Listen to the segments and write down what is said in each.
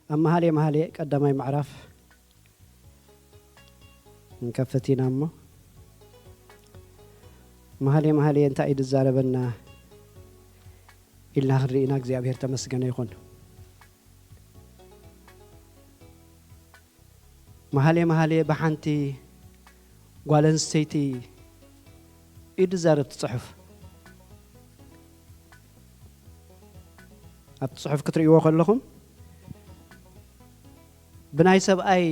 ኣብ መሃሌ መሃሌ ቀዳማይ ምዕራፍ ንከፍት ኢና እሞ፣ መሃሌ መሃሌ እንታይ እዩ ዝዛረበና ኢልና ክንርኢና እግዚኣብሔር ተመስገነ ይኹን። መሃሌ መሃሌ ብሓንቲ ጓል ኣንስተይቲ እዩ ዝዛረብ እቲ ጽሑፍ። ኣብቲ ጽሑፍ ክትርእይዎ ከለኹም ብናይ ሰብኣይ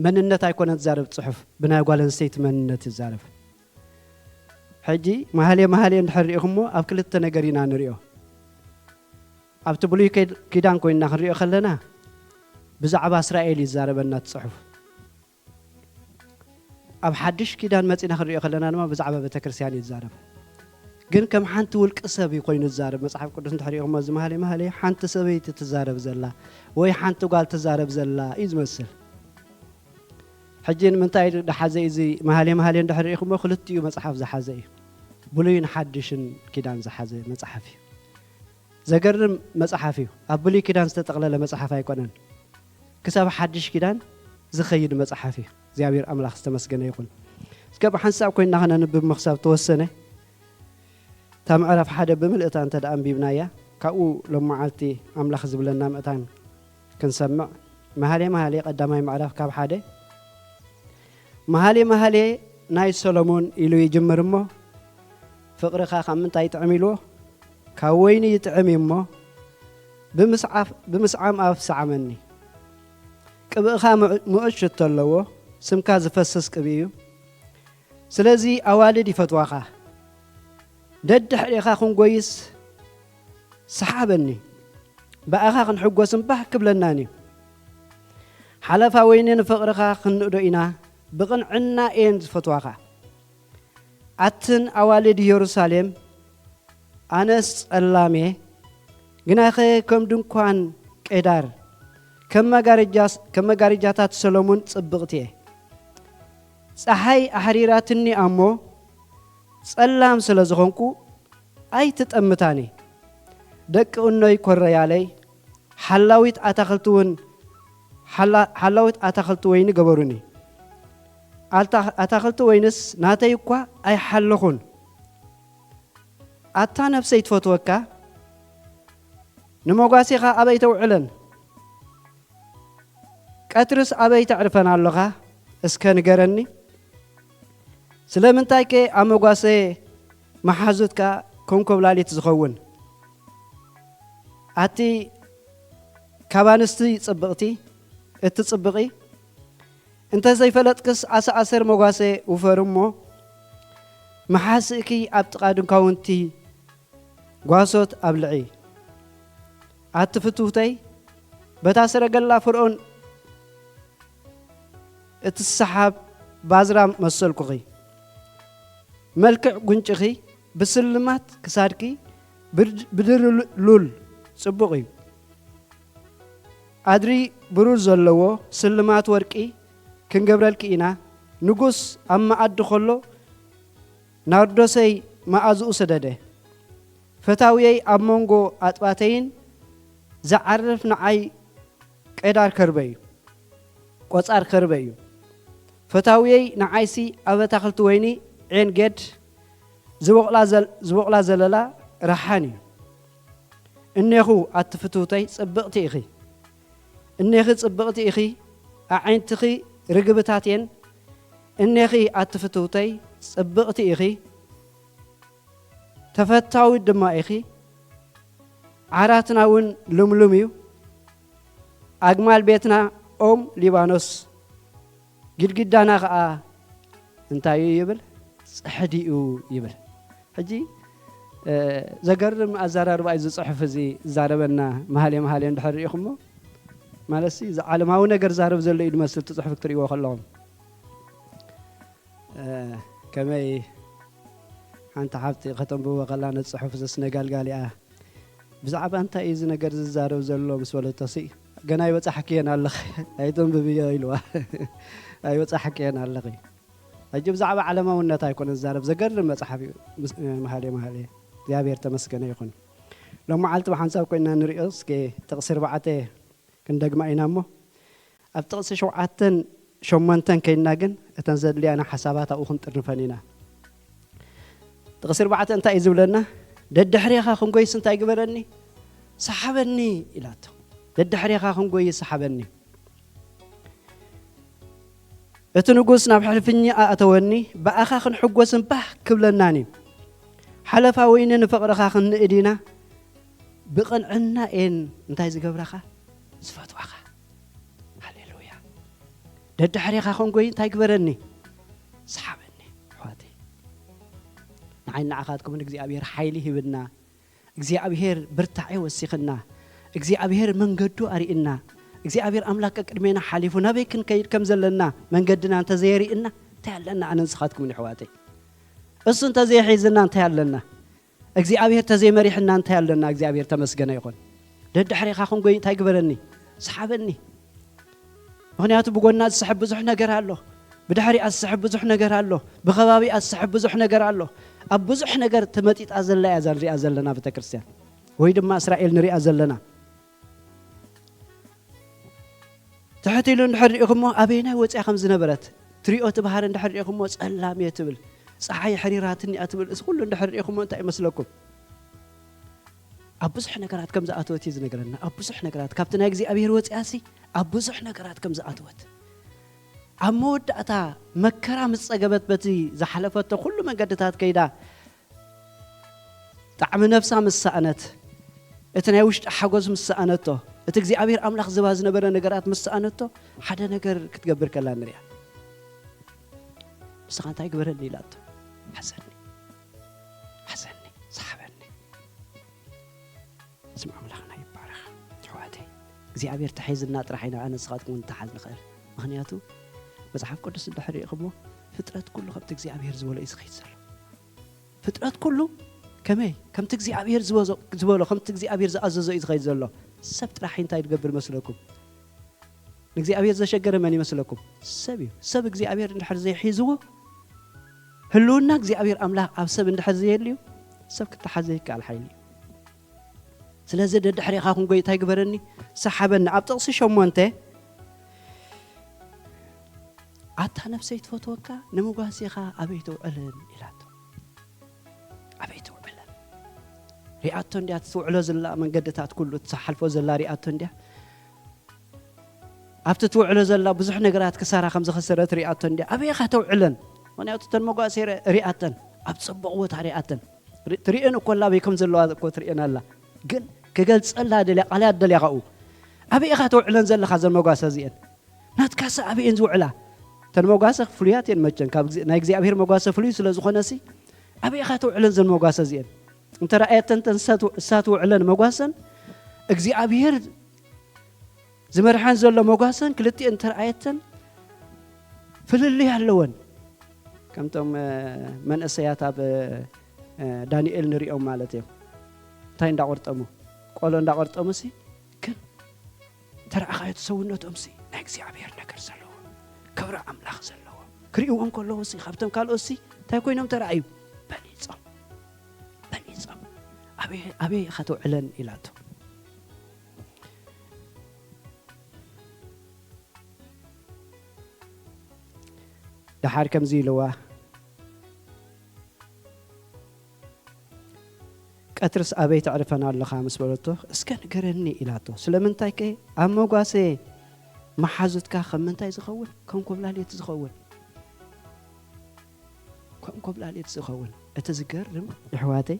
መንነት ኣይኮነን ዝዛረብ ጽሑፍ፣ ብናይ ጓል ኣንስተይቲ መንነት ይዛረብ። ሕጂ መሃሌ መሃሌ እንድሕር ሪኢኹሞ ኣብ ክልተ ነገር ኢና ንሪኦ። ኣብቲ ብሉይ ኪዳን ኮይንና ክንሪኦ ከለና ብዛዕባ እስራኤል ይዛረበና እቲ ጽሑፍ። ኣብ ሓድሽ ኪዳን መጺና ክንሪኦ ከለና ድማ ብዛዕባ ቤተክርስትያን እዩ ዝዛረብ። ግን ከም ሓንቲ ውልቂ ሰብ እዩ ኮይኑ ዝዛረብ። መጽሓፍ ቅዱስ እንድሕር ሪኢኹሞ እዚ መሃሌ መሃሌ ሓንቲ ሰበይቲ ትዛረብ ዘላ ወይ ሓንቲ ጓል ትዛረብ ዘላ እዩ ዝመስል። ሕጂ ንምንታይ ድሓዘ እዩ እዚ መሃሌ መሃሌ እንድሕር ሪኢኹሞ ክልቲኡ መጽሓፍ ዝሓዘ እዩ። ብሉይን ሓድሽን ኪዳን ዝሓዘ መጽሓፍ እዩ። ዘገርም መጽሓፍ እዩ። ኣብ ብሉይ ኪዳን ዝተጠቕለለ መጽሓፍ ኣይኮነን። ክሳብ ሓድሽ ኪዳን ዝኸይድ መጽሓፍ እዩ። እግዚኣብሔር ኣምላኽ ዝተመስገነ ይኹን። እስከ ብሓንሳብ ኮይንና ከነንብብ ምኽሳብ ተወሰነ። እታ ምዕራፍ ሓደ ብምልእታ እንተ ደኣ ኣንቢብናያ፣ ካብኡ ሎም መዓልቲ ኣምላኽ ዝብለና ምእታን ክንሰምዕ። መሃሌ መሃሌ ቀዳማይ ምዕራፍ ካብ ሓደ። መሃሌ መሃሌ ናይ ሰሎሞን ኢሉ ይጅምር እሞ፣ ፍቕርኻ ካብ ምንታይ ይጥዕም ኢልዎ? ካብ ወይኒ ይጥዕም እዩ እሞ፣ ብምስዓፍ-፣ ብምስዓም ኣፍ ሰዓመኒ። ቅብእኻ ምዑ-፣ ምኡት ሽቶ ኣለዎ፣ ስምካ ዝፈስስ ቅብኢ እዩ። ስለዚ ኣዋልድ ይፈትዋኻ። ደድሕሬኻ ክንጎይስ ሰሓበኒ። ብኣኻ ክንሕጎስ እምባህ ክብለናን እዩ። ሓለፋ ወይኒ ንፍቕርኻ ክንእዶ ኢና፣ ብቕንዕና እየን ዝፈትዋኻ። ኣትን ኣዋልድ ኢየሩሳሌም፣ ኣነስ ጸላም እየ፣ ግናኸ ከም ድንኳን ቄዳር፣ ከም መጋረጃስ-፣ ከም መጋረጃታት ሰሎሞን ጽብቕቲ እየ። ጸሓይ ኣሕሪራትኒ እሞ፣ ጸላም ስለ ዝኾንኩ ኣይትጠምታኒ። ደቂ እኖይ ኮረያለይ፣ ሓላዊት ኣታኽልቲ እውን፣ ሓላ-፣ ሓላዊት ኣታኽልቲ ወይኒ ገበሩኒ። ኣታ-፣ ኣታኽልቲ ወይንስ ናተይ እኳ ኣይሓለኹን። ኣታ ነፍሰይ ትፈትወካ፣ ንመጓሴኻ ኣበይ ተውዕለን? ቀትርስ ኣበይ ተዕርፈን ኣሎኻ? እስከ ንገረኒ። ስለምንታይከ ኣብ መጓሰ መሓዙትካ ኮንኮብላሊት ዝኸውን? ኣቲ ካብ ኣንስቲ ጽብቕቲ እትጽብቒ፣ እንተ ዘይፈለጥክስ ኣሰኣሰር መጓሰ ውፈር እሞ፣ መሓስእኪ ኣብ ጥቓ ድንኳውንቲ ጓሶት ኣብልዒ። ኣቲ ፍትውተይ፣ በታ ሰረገላ ፈርኦን እትሰሓብ ባዝራ መሰልኩኺ። መልክዕ ጉንጭኺ ብስልማት ክሳድኪ ብድ-፣ ብድሪ ሉ-፣ ሉል ጽቡቕ እዩ። ኣድሪ ብሩር ዘለዎ ስልማት ወርቂ ክንገብረልኪ ኢና። ንጉስ ኣብ መኣዲ ከሎ ናርዶሰይ መኣዝኡ ሰደደ። ፈታውየይ ኣብ መንጎ ኣጥባተይን ዝዓርፍ ንዓይ ቀዳር ከርበ እዩ፣ ቆጻር ከርበ እዩ። ፈታውየይ ንዓይሲ ኣብ ኣታኽልቲ ወይኒ ዔን ጌድ ዝበቑላ ዘል-፣ ዝበቑላ ዘለላ ረሓን እዩ። እኔኹ ኣቲ ፍትውተይ ጽብቕቲ ኢኺ። እኔኺ ጽብቕቲ ኢኺ፣ ኣዒንትኺ ርግብታት እየን። እኔኺ ኣቲ ፍትውተይ ጽብቕቲ ኢኺ፣ ተፈታዊት ድማ ኢኺ። ዓራትና እውን ልምሉም እዩ። ኣግማል ቤትና ኦም ሊባኖስ፣ ግድግዳና ኸዓ እንታይ እዩ ይብል? ጽሕዲ እዩ ይብል። ሕጂ፣ እ፣ ዘገርም ኣዘራርባ እዩ እዚ ጽሑፍ እዚ ዝዛረበና። መሃሌ መሃሌ እንድሕር ርኢኹሞ፣ ማለትሲ፣ እዚ ዓለማዊ ነገር ዛረብ ዘሎ እዩ ዝመስል፣ እቲ ጽሑፍ ክትርእይዎ ከለኹም። እ፣ ከመይ ሓንቲ ሓብቲ ከተንብቦ ከላ፣ ነቲ ጽሑፍ እዚ ስነጋልጋል እያ። ብዛዕባ እንታይ እዩ እዚ ነገር ዝዛረብ ዘሎ ምስ በለቶሲ፣ "ገና ኣይበጻሕክዮን ኣለኺ፣ ኣይተንብብዮ" ኢልዋ። "ኣይበጻሕክዮን ኣለኺ።" ሕጂ ብዛዕባ ዓለማውነት ኣይኮነ ዝዛረብ፣ ዘገርም መጽሓፍ እዩ። ምስ-፣ መሃሌ መሃሌ፣ እግዚኣብሔር ተመስገነ ይኹን። ሎም መዓልቲ ብሓንሳብ ኮይና ንሪኦ። እስኪ ጥቕሲ ኣርባዕተ ክንደግማ ኢና እሞ፣ ኣብ ጥቕሲ ሸውዓተን ሸሞንተን ከይና ግን እተን ዘድልያና ሓሳባት ኣብኡ ክንጥርንፈን ኢና። ጥቕሲ ኣርባዕተ እንታይ እዩ ዝብለና? "ደድሕሬኻ ክንጎይስ እንታይ ግበረኒ? ሰሓበኒ" ኢላቶ። "ደድሕሬኻ ክንጎይስ ሰሓበኒ።" እቲ ንጉስ ናብ ሕልፍኛ ኣእተወኒ፣ ብኣኻ ክንሕጎስን ባህ ክብለናን እዩ። ሓለፋ ወይኒ ንፍቕርኻ ክንእድ ኢና፣ ብቕንዕና እየን እንታይ ዝገብራኻ? ዝፈትዋኻ። ሃሌሉያ። ደድሕሬኻ ክንጎይ እንታይ ግበረኒ? ሰሓበኒ። ኣሕዋተይ፣ ንዓይ ንዓኻትኩምን እግዚኣብሔር ሓይሊ ሂብና፣ እግዚኣብሔር ብርታዐ ወሲኽና፣ እግዚኣብሔር መንገዱ ኣርእና፣ እግዚኣብሔር ኣምላክ ቅድሜና ሓሊፉ ናበይ ክንከይድ ከም ዘለና መንገድና እንተዘየርእና እንታይ ኣለና? ኣነ ንስኻትኩምን ኣሕዋተይ፣ እሱ እንተዘይሒዝና እንታይ ኣለና? እግዚኣብሔር ተዘይመሪሕና እንታይ ኣለና? እግዚኣብሔር ተመስገነ ይኹን። ደድሕሬኻ ክንጎይ እንታይ ግበረኒ? ሰሓበኒ። ምኽንያቱ ብጎና ዝስሕብ ብዙሕ ነገር ኣሎ፣ ብድሕሪኣ ዝስሕብ ብዙሕ ነገር ኣሎ፣ ብኸባቢኣ ዝስሕብ ብዙሕ ነገር ኣሎ። ኣብ ብዙሕ ነገር ተመጢጣ ዘላ እያ እዛ ንሪኣ ዘለና ቤተ ክርስቲያን፣ ወይ ድማ እስራኤል ንሪኣ ዘለና። ትሕት ኢሉ እንድሕር ሪኢኹሞ ኣበየናይ ወፂኣ ከም ዝነበረት ትሪኦ፣ እቲ ባህሪ እንድሕር ሪኢኹሞ ጸላም እየ ትብል፣ ፀሓይ ሕሪራትኒ እያ ትብል። እዚ ኩሉ እንድሕር ሪኢኹሞ እንታይ ይመስለኩም? ኣብ ብዙሕ ነገራት ከም ዝኣተወት እዩ ዝነግረና። ኣብ ብዙሕ ነገራት ካብቲ ናይ እግዚኣብሔር ወፂኣሲ ኣብ ብዙሕ ነገራት ከም ዝኣተወት፣ ኣብ መወዳእታ መከራ ምስ ጸገበት በቲ ዝሓለፈቶ ኩሉ መንገድታት ከይዳ ጣዕሚ ነፍሳ ምስ ሰኣነት፣ እቲ ናይ ውሽጢ ሓጎስ ምስ ሰኣነቶ፣ እቲ እግዚኣብሔር ኣምላኽ ዝባ ዝነበረ ነገራት ምስ ሰኣነቶ፣ ሓደ ነገር ክትገብር ከላ ንሪኣ። ንስኻ እንታይ ግበረኒ ኢላቶ? ሓዘኒ፣ ሓዘኒ፣ ሰሓበኒ። ስም ኣምላኽና ይባረኽ። ኣሕዋተይ፣ እግዚኣብሔር ተሒዝና ጥራሕ ኢና ኣነ ንስኻትኩም እውን ንተሓዝ ንኽእል። ምኽንያቱ መጽሓፍ ቅዱስ እንድሕር ርኢኹሞ፣ ፍጥረት ኩሉ ከምቲ እግዚኣብሔር ዝበሎ እዩ ዝኸይድ ዘሎ። ፍጥረት ኩሉ ከመይ? ከምቲ እግዚኣብሔር ዝበዞ-፣ ዝበሎ፣ ከምቲ እግዚኣብሔር ዝኣዘዞ እዩ ዝኸይድ ዘሎ። ሰብ ጥራሕ እንታይ ዝገብር መስለኩም? ንእግዚኣብሔር ዘሸገረ መን ይመስለኩም? ሰብ እዩ። ሰብ እግዚኣብሔር እንድሕር ዘይሒዝዎ፣ ህልውና እግዚኣብሔር ኣምላኽ ኣብ ሰብ እንድሕር ዘየልዩ፣ ሰብ ክተሓዘ ይከኣል ሓይሊ እዩ። ስለዚ ደድሕሬኻ ክንጎይ እንታይ ግበረኒ? ሰሓበኒ። ኣብ ጥቕሲ ሸሞንተ፣ "ኣታ ነፍሰይ ትፈትወካ፣ ንመጓሴኻ ኣበይ ተውዕልን?" ኢላቶ። ኣበይ ተውዕልን? ሪኣቶ እንድያ፣ እቲ ትውዕሎ ዘላ መንገድታት ኩሉ፣ እቲ ትሓልፎ ዘላ ሪኣቶ እንድያ። ኣብቲ ትውዕሎ ዘላ ብዙሕ ነገራት ክሳራ ከም ዝኸሰረት ሪኣቶ እንድያ። ኣበይ ኢኻ ተውዕለን? ምኽንያቱ እተን መጓሰ ሪ-፣ ሪኣተን፣ ኣብ ጽቡቕ ቦታ ሪኣተን። ሪ-፣ ትሪኤን እኮ ኣላ፣ ኣበይ ከም ዘለዋ እኮ ትሪኤን ኣላ። ግን ክገልጸላ ደልያ፣ ቃላት ደልያ ካብኡ። ኣበይ ኢኻ ተውዕለን ዘለኻ እዘን መጓሰ እዚኤን? ናትካሰ ኣበይ እየን ዝውዕላ? እተን መጓሰ ፍሉያት እየን መቸም፣ ካብ ግዜ-፣ ናይ እግዚኣብሔር መጓሰ ፍሉይ ስለ ዝኾነሲ፣ ኣበይ ኢኻ ተውዕለን እዘን መጓሰ እዚኤን? እንተ ረኣየተን እተን እሳ ትው-፣ እሳ ትውዕለን መጓሰን፣ እግዚኣብሔር ዝመርሐን ዘሎ መጓሰን ክልቲኤን እንተ ረኣየተን ፍልልይ ኣለወን። ከምቶም፣ እ፣ መንእሰያት ኣብ፣ እ፣ ዳንኤል ንሪኦም ማለት እዮም። እንታይ እንዳቆርጠሙ? ቆሎ እንዳቆርጠሙ ሲ፣ ግን ተረኣኻዮ እቲ ሰውነቶም ሲ ናይ እግዚኣብሔር ነገር ዘለዎ፣ ክብሪ ኣምላኽ ዘለዎ። ክሪእዎም ከለዉ ሲ ካብቶም ካልኦት ሲ እንታይ ኮይኖም ተረኣዩ? በሊጾም፣ በሊጾም። ኣበይ፣ ኣበይ ኢኻ ተውዕለን ኢላቶ። ደሓር ከምዚ ኢልዋ፣ "ቀትርስ ኣበይ ተዕርፈና ኣለኻ?" ምስ በለቶ፣ "እስከ ንገረኒ" ኢላቶ። ስለምንታይ ከ? ኣብ መጓሰ መሓዙትካ ከም ምንታይ ዝኸውን? ከም ኮብላሌት ዝኸውን። ከም ኮብላሌት ዝኸውን። እቲ ዝገርም፣ የሕዋተይ፣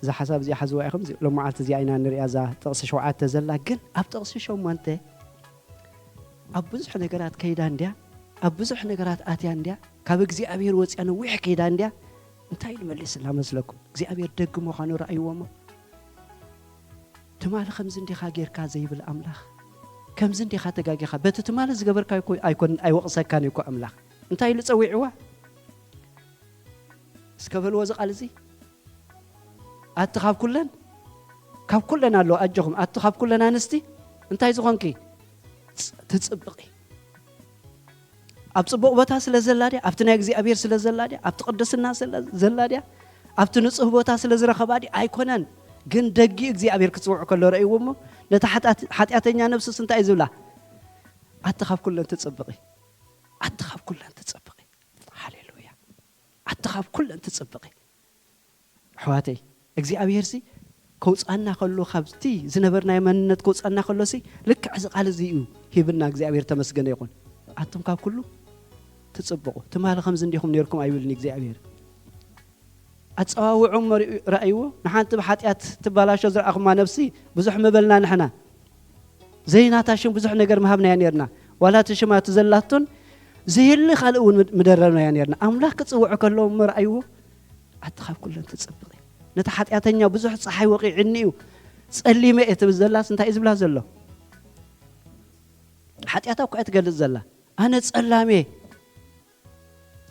እዛ ሓሳብ እዚኣ ሓዝዋ ኢኹም። እዚ ሎማዓልቲ እዚኣ ኢና ንሪኣ፣ እዛ ጥቕሲ ሸውዓተ ዘላ። ግን ኣብ ጥቕሲ ሸሞንተ ኣብ ብዙሕ ነገራት ከይዳ እንድያ፣ ኣብ ብዙሕ ነገራት ኣትያ እንድያ፣ ካብ እግዚኣብሔር ወፅያ ነዊሕ ከይዳ እንድያ። እንታይ ኢሉ መሊስላ መስለኩም? እግዚኣብሔር ደጊ ምዃኑ ረኣይዎ እሞ፣ "ትማሊ ከምዚ እንዲኻ ጌርካ ዘይብል ኣምላኽ፣ ከምዚ እንዲኻ ተጋጊኻ፣ በቲ ትማሊ ዝገበርካዮ እኮ ኣይኮን-፣ ኣይወቕሰካን እዩ እኮ ኣምላኽ።" እንታይ ኢሉ ጸዊዕዋ? እስከ በልዎ እዚ ቃል እዚ። ኣቲ ካብ ኩለን፣ ካብ ኩለን ኣለዋ፣ ኣጆኹም፣ ኣቲ ካብ ኩለን ኣንስቲ እንታይ ዝኾንኪ? ጽ-፣ ትጽብቒ። ኣብ ጽቡቕ ቦታ ስለ ዘላ ድያ? ኣብቲ ናይ እግዚኣብሔር ስለ ዘላ ድያ? ኣብቲ ቅድስና ስለ ዘላ ድያ? ኣብቲ ንጹህ ቦታ ስለ ዝረኸባ ድያ? ኣይኮነን። ግን ደጊ እግዚኣብሔር ክጽውዑ ከሎ ረእይዎ እሞ ነታ ሓጢኣት- ሓጢኣተኛ ነብስስ እንታይ እዩ ዝብላ? ኣቲ ካብ ኩለን ትጽብቒ፣ ኣቲ ካብ ኩለን ትጽብቒ። ሃሌሉያ። ኣቲ ካብ ኩለን ትጽብቒ። ኣሕዋተይ፣ እግዚኣብሔር ሲ ከውጻና ከሎ ካብቲ ዝነበርናዮ መንነት ከውጻና ከሎ ሲ ልክዕ እዚ ቃል እዚ እዩ ሂብና። እግዚኣብሔር ተመስገነ ይኹን። ኣቱም ካብ ኩሉ ትጽብቑ። ትማሊ ከምዚ እንዲኹም ነርኩም ኣይብልን እግዚኣብሔር። ኣጸዋውዑ እሞ ርእዩ- ረኣይዎ። ንሓንቲ ብሓጢኣት ትባላሾ ዝረኣኹማ ነብሲ ብዙሕ ምበልና ንሕና። ዘይናታ ሽም ብዙሕ ነገር ምሃብናያ ነርና። ዋላ እቲ ሽማ እቲ ዘላቶን ዘይህሊ ካልእ እውን ምድ- ምደረብናያ ነርና። ኣምላኽ ክጽውዑ ከለዉ እሞ ረኣይዎ። ኣቲ ካብ ኩለን ትጽብቕ። ነቲ ሓጢኣተኛ ብዙሕ ጸሓይ ወቒዕኒ እዩ፣ ጸሊመ እየ ትብል ዘላስ እንታይ እዩ ዝብላ ዘሎ? ሓጢኣታ እኮ እያ ትገልጽ ዘላ። ኣነ ጸላም እየ፣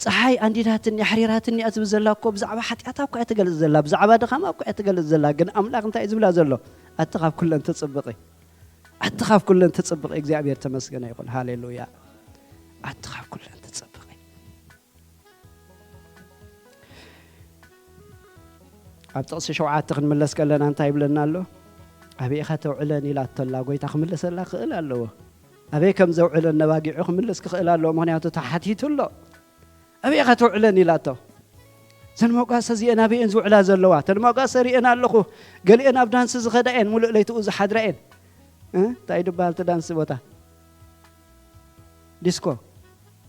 ጸሓይ ኣንዲዳትኒ፣ ኣሕሪራትኒ እያ ትብል ዘላ እኮ። ብዛዕባ ሓጢኣታ እኮ እያ ትገልጽ ዘላ፣ ብዛዕባ ድኻማ እኮ እያ ትገልጽ ዘላ። ግን ኣምላኽ እንታይ እዩ ዝብላ ዘሎ? ኣቲ ካብ ኩለን ትጽብቒ፣ ኣቲ ካብ ኩለን ትጽብቒ። እግዚኣብሔር ተመስገነ ይኹን። ሃሌሉያ። ኣቲ ካብ ኩለን ትጽብቒ። ኣብ ጥቕሲ ሸውዓተ ክንምለስ ከለና እንታይ ይብለና ኣሎ? ኣበይ ኢኻ ተውዕለን ኢላቶ ኣላ። ጎይታ ክምልሰላ ክእል ኣለዎ። ኣበይ ከም ዘውዕለን ነባጊዑ ክምልስ ክኽእል ኣለዎ። ምኽንያቱ ተሓቲቱ ኣሎ። ኣበይ ኢኻ ተውዕለን ኢላቶ። እዘን መጓሰ እዚአን ኣበይ እየን ዝውዕላ ዘለዋ? እተን መጓሰ ሪአን ኣለኹ። ገሊአን ኣብ ዳንስ ዝኸዳ እየን፣ ሙሉእ ለይትኡ ዝሓድራ እየን። እ? እንታይ ድበሃል እቲ ዳንስ ቦታ? ዲስኮ።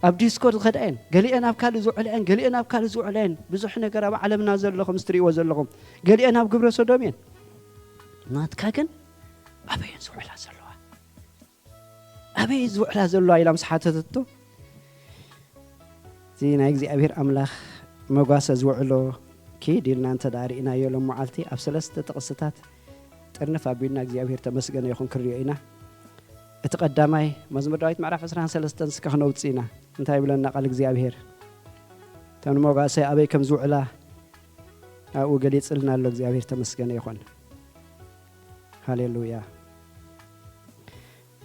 ኣብ ዲስኮ ዝኸዳ እየን። ገሊአን ኣብ ካልእ ዝውዕላ እየን፣ ገሊአን ኣብ ካልእ ዝውዕላ እየን። ብዙሕ ነገር ኣብ ዓለምና ዘሎ ከም እትሪእዎ ዘለኹም። ገሊአን ኣብ ግብረ ሰዶም እየን። ናትካ ግን ኣበይ እየን ዝውዕላ ዘለዋ? ኣበይ ዝውዕላ ዘለዋ ኢላ ምስ ሓተተቶ፣ እቲ ናይ እግዚኣብሔር ኣምላኽ መጓሰ ዝውዕሎ ኪድ ኢልና እንተ ደኣ ርኢናዮ ሎም መዓልቲ ኣብ ሰለስተ ጥቕስታት ጥርንፍ ኣቢልና እግዚኣብሔር ተመስገነ ይኹን ክንሪኦ ኢና። እቲ ቀዳማይ መዝሙር ዳዊት ምዕራፍ ዕስራን ሰለስተን እስከ ክነውጽእ ኢና። እንታይ ይብለና ቃል እግዚኣብሔር? እተን መጓሰ ኣበይ ከም ዝውዕላ ኣብኡ ገሊጽልና ኣሎ። እግዚኣብሔር ተመስገነ ይኹን። ሃሌሉያ።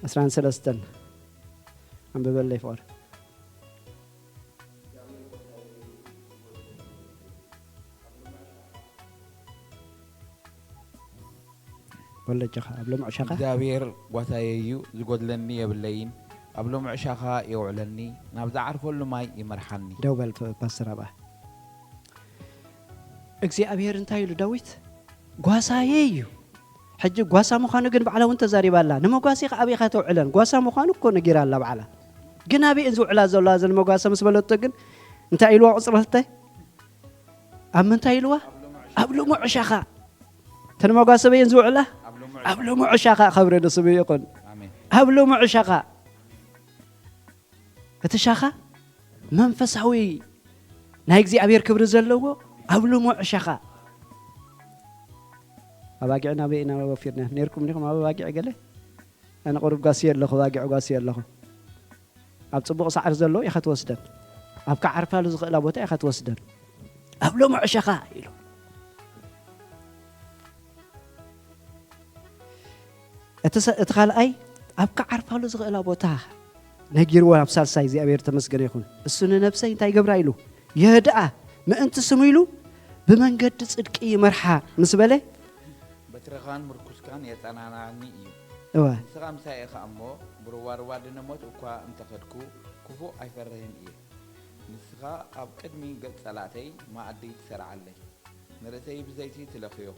ዕስራን ሰለስተን ኣንብበለይ ፍቕር። ወለጃኻ ኣብ ሎሚ ዕሻኻ እግዚኣብሔር ጓሳየ እዩ፣ ዝጎድለኒ የብለይን። ኣብ ሎሚ ዕሻኻ የውዕለኒ፣ ናብ ዝዓርፈሉ ማይ ይመርሓኒ። ደው በል ፓስተር ኣባ። እግዚኣብሔር እንታይ ኢሉ ዳዊት? ጓሳየ እዩ። ሕጂ ጓሳ ምዃኑ ግን ባዕላ እውን ተዛሪባ ኣላ። ንመጓሲ ከ ኣበይ ኢኻ ተውዕለን? ጓሳ ምዃኑ እኮ ነጊራ ኣላ ባዕላ። ግን ኣበይ እየን ዝውዕላ ዘለዋ እዘን መጓሰ ምስ በለቶ ግን እንታይ ኢልዋ? ቁጽሪ ክልተ ኣብ ምንታይ ኢልዋ? ኣብ ልሙዕ ዕሻኻ። እተን መጓሰ ኣበይ እየን ዝውዕላ? ኣብ ልሙዕ ዕሻኻ። ክብሪ ንስሙ ይኹን። ኣሜን። ኣብ ልሙዕ ዕሻኻ። እቲ ሻኻ መንፈሳዊ ናይ እግዚኣብሔር ክብሪ ዘለዎ ኣብ ልሙዕ ሻኻ። ኣባጊዕ ናበይ ኢና ወፊርና? ነርኩም ዲኹም ኣብ ኣባጊዕ ገለ? ኣነ ቁሩብ ጓስየ ኣለኹ፣ ኣባጊዕ ጓስየ ኣለኹ። ኣብ ጽቡቕ ሳዕሪ ዘለዎ ኢኻ ትወስደን። ኣብ ክዓርፋሉ ዝኽእላ ቦታ ኢኻ ትወስደን። ኣብ ልሙዕ ሻኻ ኢሉ። እቲ ሰ-፣ እቲ ካልኣይ ኣብ ክዓርፋሉ ዝኽእላ ቦታ ነጊርዎ፣ ኣብ ሳልሳይ እግዚኣብሔር ተመስገነ ይኹን። እሱ ንነብሰይ እንታይ ይገብራ ኢሉ? የህድኣ፣ ምእንቲ ስሙ ኢሉ ብመንገዲ ጽድቂ ይመርሓ ምስ በለ፣ በትርኻን ምርኩስካን የጸናንዓኒ እዩ። እወ። ንስኻ ምሳይ ኢኻ እሞ፣ ብሩባሩባ ድነ ሞት እኳ እንተ ኸድኩ፣ ክፉእ ኣይፈርህን እየ። ንስኻ ኣብ ቅድሚ ገጽ ጸላእተይ መኣዲ ትሰርዓለይ። ንርእሰይ ብዘይቲ ትለኽዮ፣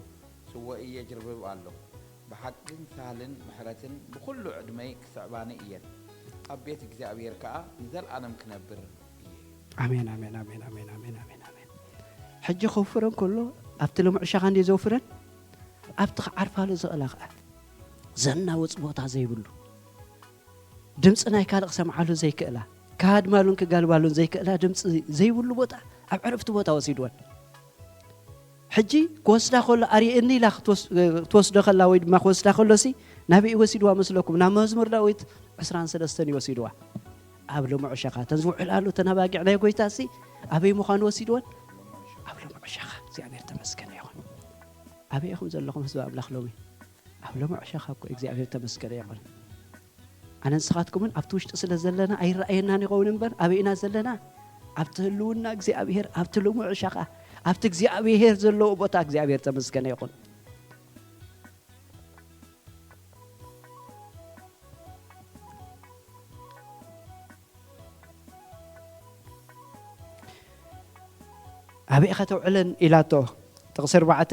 ጽዋእይ የጅርብብ ኣሎ። ብሓቅን ሳህልን ምሕረትን ብኹሉ ዕድመይ ክስዕባኒ እየን። ኣብ ቤት እግዚኣብሔር ከኣ ንዘለኣለም ክነብር እየ። ኣሜን፣ ኣሜን፣ ኣሜን፣ ኣሜን፣ ኣሜን፣ ኣሜን፣ ኣሜን። ሕጂ ከውፍረን ከሎ ኣብቲ ልሙዕ ሻኻ እንድየ ዘውፍረን፣ ኣብቲ ክዓርፋሉ ዝኽእላ ከኣ ዘናውጽ ቦታ ዘይብሉ፣ ድምፂ ናይ ካልእ ክሰምዓሉ ዘይክእላ፣ ክሃድማሉን ክጋልባሉን ዘይክእላ ድምፂ ዘይብሉ ቦታ ኣብ ዕርፍቲ ቦታ ወሲድወን። ሕጂ ክወስዳ ከሎ ኣርእየኒ ኢላ ክትወስ-፣ ክትወስዶ ከላ ወይ ድማ ክወስዳ ከሎሲ ናበይ ወሲድዋ መስለኩም? ናብ መዝሙር ዳዊት ዕስራን ሰለስተን ይወሲድዋ። ኣብ ልሙዕ ሸኻ እተን ዝውዕላሉ እተን ኣባጊዕ ናይ ጎይታሲ ኣበይ ምዃኑ ወሲድወን? ኣብ ልሙዕ ሸኻ። እግዚኣብሔር ተመስገነ ይኹን። ኣበይ ኢኹም ዘለኹም ህዝቢ ኣምላኽ ሎሚ? ኣብ ልሙዕ ሸኻ እኮ እግዚኣብሔር ተመስገነ ይኹን። ኣነ ንስኻትኩምን ኣብቲ ውሽጢ ስለ ዘለና ኣይረኣየናን ይኸውን እምበር፣ ኣበይ ኢና ዘለና? ኣብቲ ህልውና እግዚኣብሔር፣ ኣብቲ ልሙዕ ሸኻ፣ ኣብቲ እግዚኣብሔር ዘለዎ ቦታ እግዚኣብሔር ተመስገነ ይኹን። ኣበይ ኢኻ ተውዕለን ኢላቶ። ጥቕሲ ኣርባዕተ፣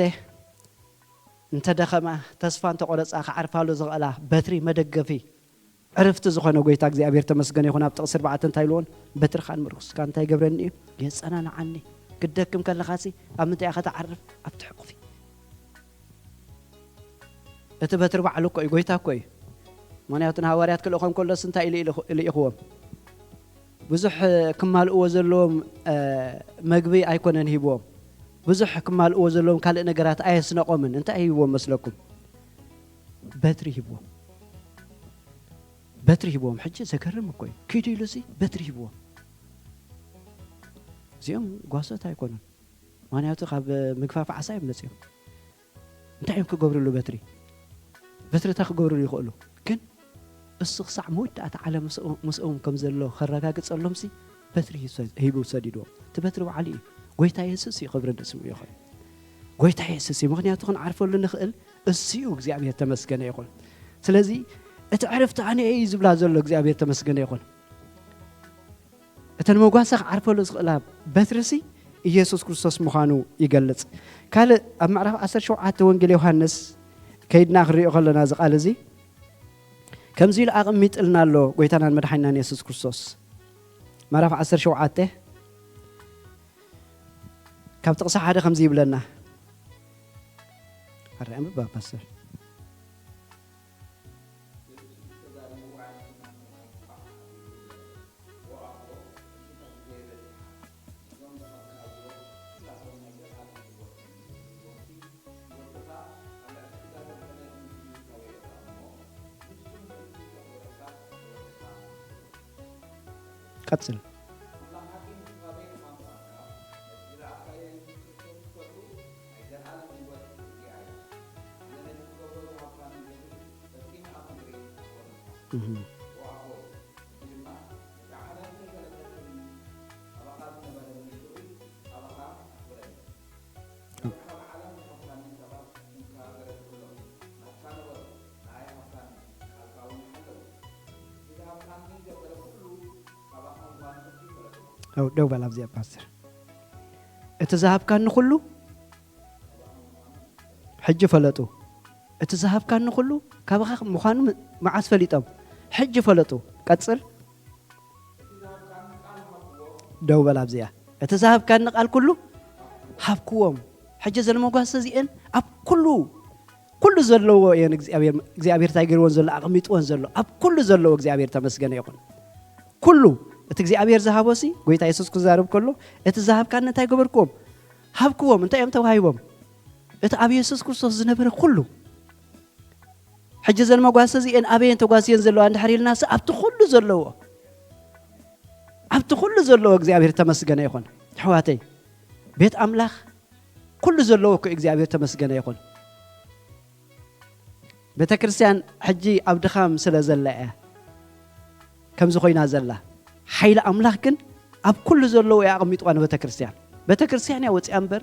እንተ ደኸማ፣ ተስፋ እንተ ቆረጻ፣ ክዓርፋሉ ዝኽእላ በትሪ መደገፊ ዕርፍቲ ዝኾነ ጎይታ እግዚኣብሔር ተመስገነ ይኹን። ኣብ ጥቕሲ ኣርባዕተ እንታይ ኢልዎን? በትርኻን ምርኩስካን እንታይ ይገብረኒ እዩ? የጸናንዓኒ። ክትደክም ከለኻሲ ኣብ ምንታይ ኢኻ ትዓርፍ? ኣብቲ ሕቑፊ። እቲ በትሪ ባዕሉ እኮ እዩ፣ ጎይታ እኮ እዩ። ምኽንያቱ ንሃዋርያት ክልእኾም ከሎስ እንታይ ኢሉ ኢሉ-፣ ልኢኽዎም? ብዙሕ ክማልእዎ ዘለዎም፣ እ፣ መግቢ ኣይኮነን ሂብዎም። ብዙሕ ክማልእዎ ዘለዎም ካልእ ነገራት ኣየስነቖምን። እንታይ ሂብዎም መስለኩም? በትሪ ሂብዎም። በትሪ ሂብዎም። ሕጂ ዘገርም እኮ እዩ። ኪዱ ኢሉሲ በትሪ ሂብዎም። እዚኦም ጓሶት ኣይኮኑን። ምኽንያቱ ካብ ምግፋፍ ዓሳ እዮም መጺኦም። እንታይ እዮም ክገብርሉ በትሪ? በትሪ እንታይ ክገብርሉ ይኽእሉ? ግን እሱ ክሳዕ መወዳእታ ዓለም ምስኦም፣ ምስኦም ከም ዘሎ ከረጋግጸሎምሲ በትሪ ሂሰ-፣ ሂቡ ሰዲድዎም። እቲ በትሪ ባዕሉ እዩ። ጎይታ የሱስ እዩ፣ ክብሪ ንስሙ ይኹን። ጎይታ የሱስ እዩ። ምኽንያቱ ክንዓርፈሉ ንኽእል እሱ እዩ። እግዚኣብሔር ተመስገነ ይኹን። ስለዚ እቲ ዕረፍቲ ኣነ እየ እዩ ዝብላ ዘሎ። እግዚኣብሔር ተመስገነ ይኹን። እተን መጓሰ ክዓርፈሉ ዝኽእላ በትርሲ ኢየሱስ ክርስቶስ ምዃኑ ይገልጽ። ካልእ ኣብ ምዕራፍ ዓሰርተ ሸውዓተ ወንጌል ዮሃንስ ከይድና ክንሪኦ ከለና እዚ ቃል እዚ ከምዚ ኢሉ ኣቐሚጥልና ኣሎ ጎይታናን መድሓኒናን የሱስ ክርስቶስ። ምዕራፍ ዓሰርተ ሸውዓተ ካብ ጥቕሲ ሓደ ከምዚ ይብለና። ኣረ ኣንብባ ፓስተር። ቀጽል። እህ። ደው በል ኣብዚኣ ፓስተር። እቲ ዝሃብካኒ ኩሉ ሕጂ ፈለጡ። እቲ ዝሃብካኒ ኩሉ ካባኻ ምዃኑ ም-፣ መዓስ ፈሊጦም? ሕጂ ፈለጡ። ቀጽል። ደው በል ኣብዚኣ። እቲ ዝሃብካኒ ቃል ኩሉ ሃብክዎም። ሕጂ ዘን መጓሰ እዚአን ኣብ ኩሉ፣ ኩሉ ዘለዎ እየን እግዚኣብሔር፣ እግዚኣብሔር እንታይ ገይርዎን ዘሎ? ኣቐሚጥዎን ዘሎ። ኣብ ኩሉ ዘለዎ እግዚኣብሔር ተመስገነ ይኹን። ኩሉ እቲ እግዚኣብሔር ዝሃቦሲ፣ ጎይታ የሱስ ክዛረብ ከሎ፣ እቲ ዝሃብካኒ እንታይ ገበርክዎም? ሃብክዎም። እንታይ እዮም ተዋሂቦም? እቲ ኣብ የሱስ ክርስቶስ ዝነበረ ኩሉ። ሕጂ ዘን መጓሰ እዚአን ኣበየን ተጓስየን ዘለዋ እንድሕር ኢልናሲ፣ ኣብቲ ኩሉ ዘለዎ፣ ኣብቲ ኩሉ ዘለዎ እግዚኣብሔር ተመስገነ ይኹን። ኣሕዋተይ፣ ቤት ኣምላኽ ኩሉ ዘለዎ እኮ እግዚኣብሔር ተመስገነ ይኹን። ቤተ ክርስቲያን ሕጂ ኣብ ድኻም ስለ ዘላ እያ ከምዚ ኮይና ዘላ። ሓይሊ ኣምላኽ ግን ኣብ ኩሉ ዘለዎ እያ ኣቐሚጥዋ ንቤተ ክርስቲያን። ቤተ ክርስቲያን እያ ወፂኣ እምበር፣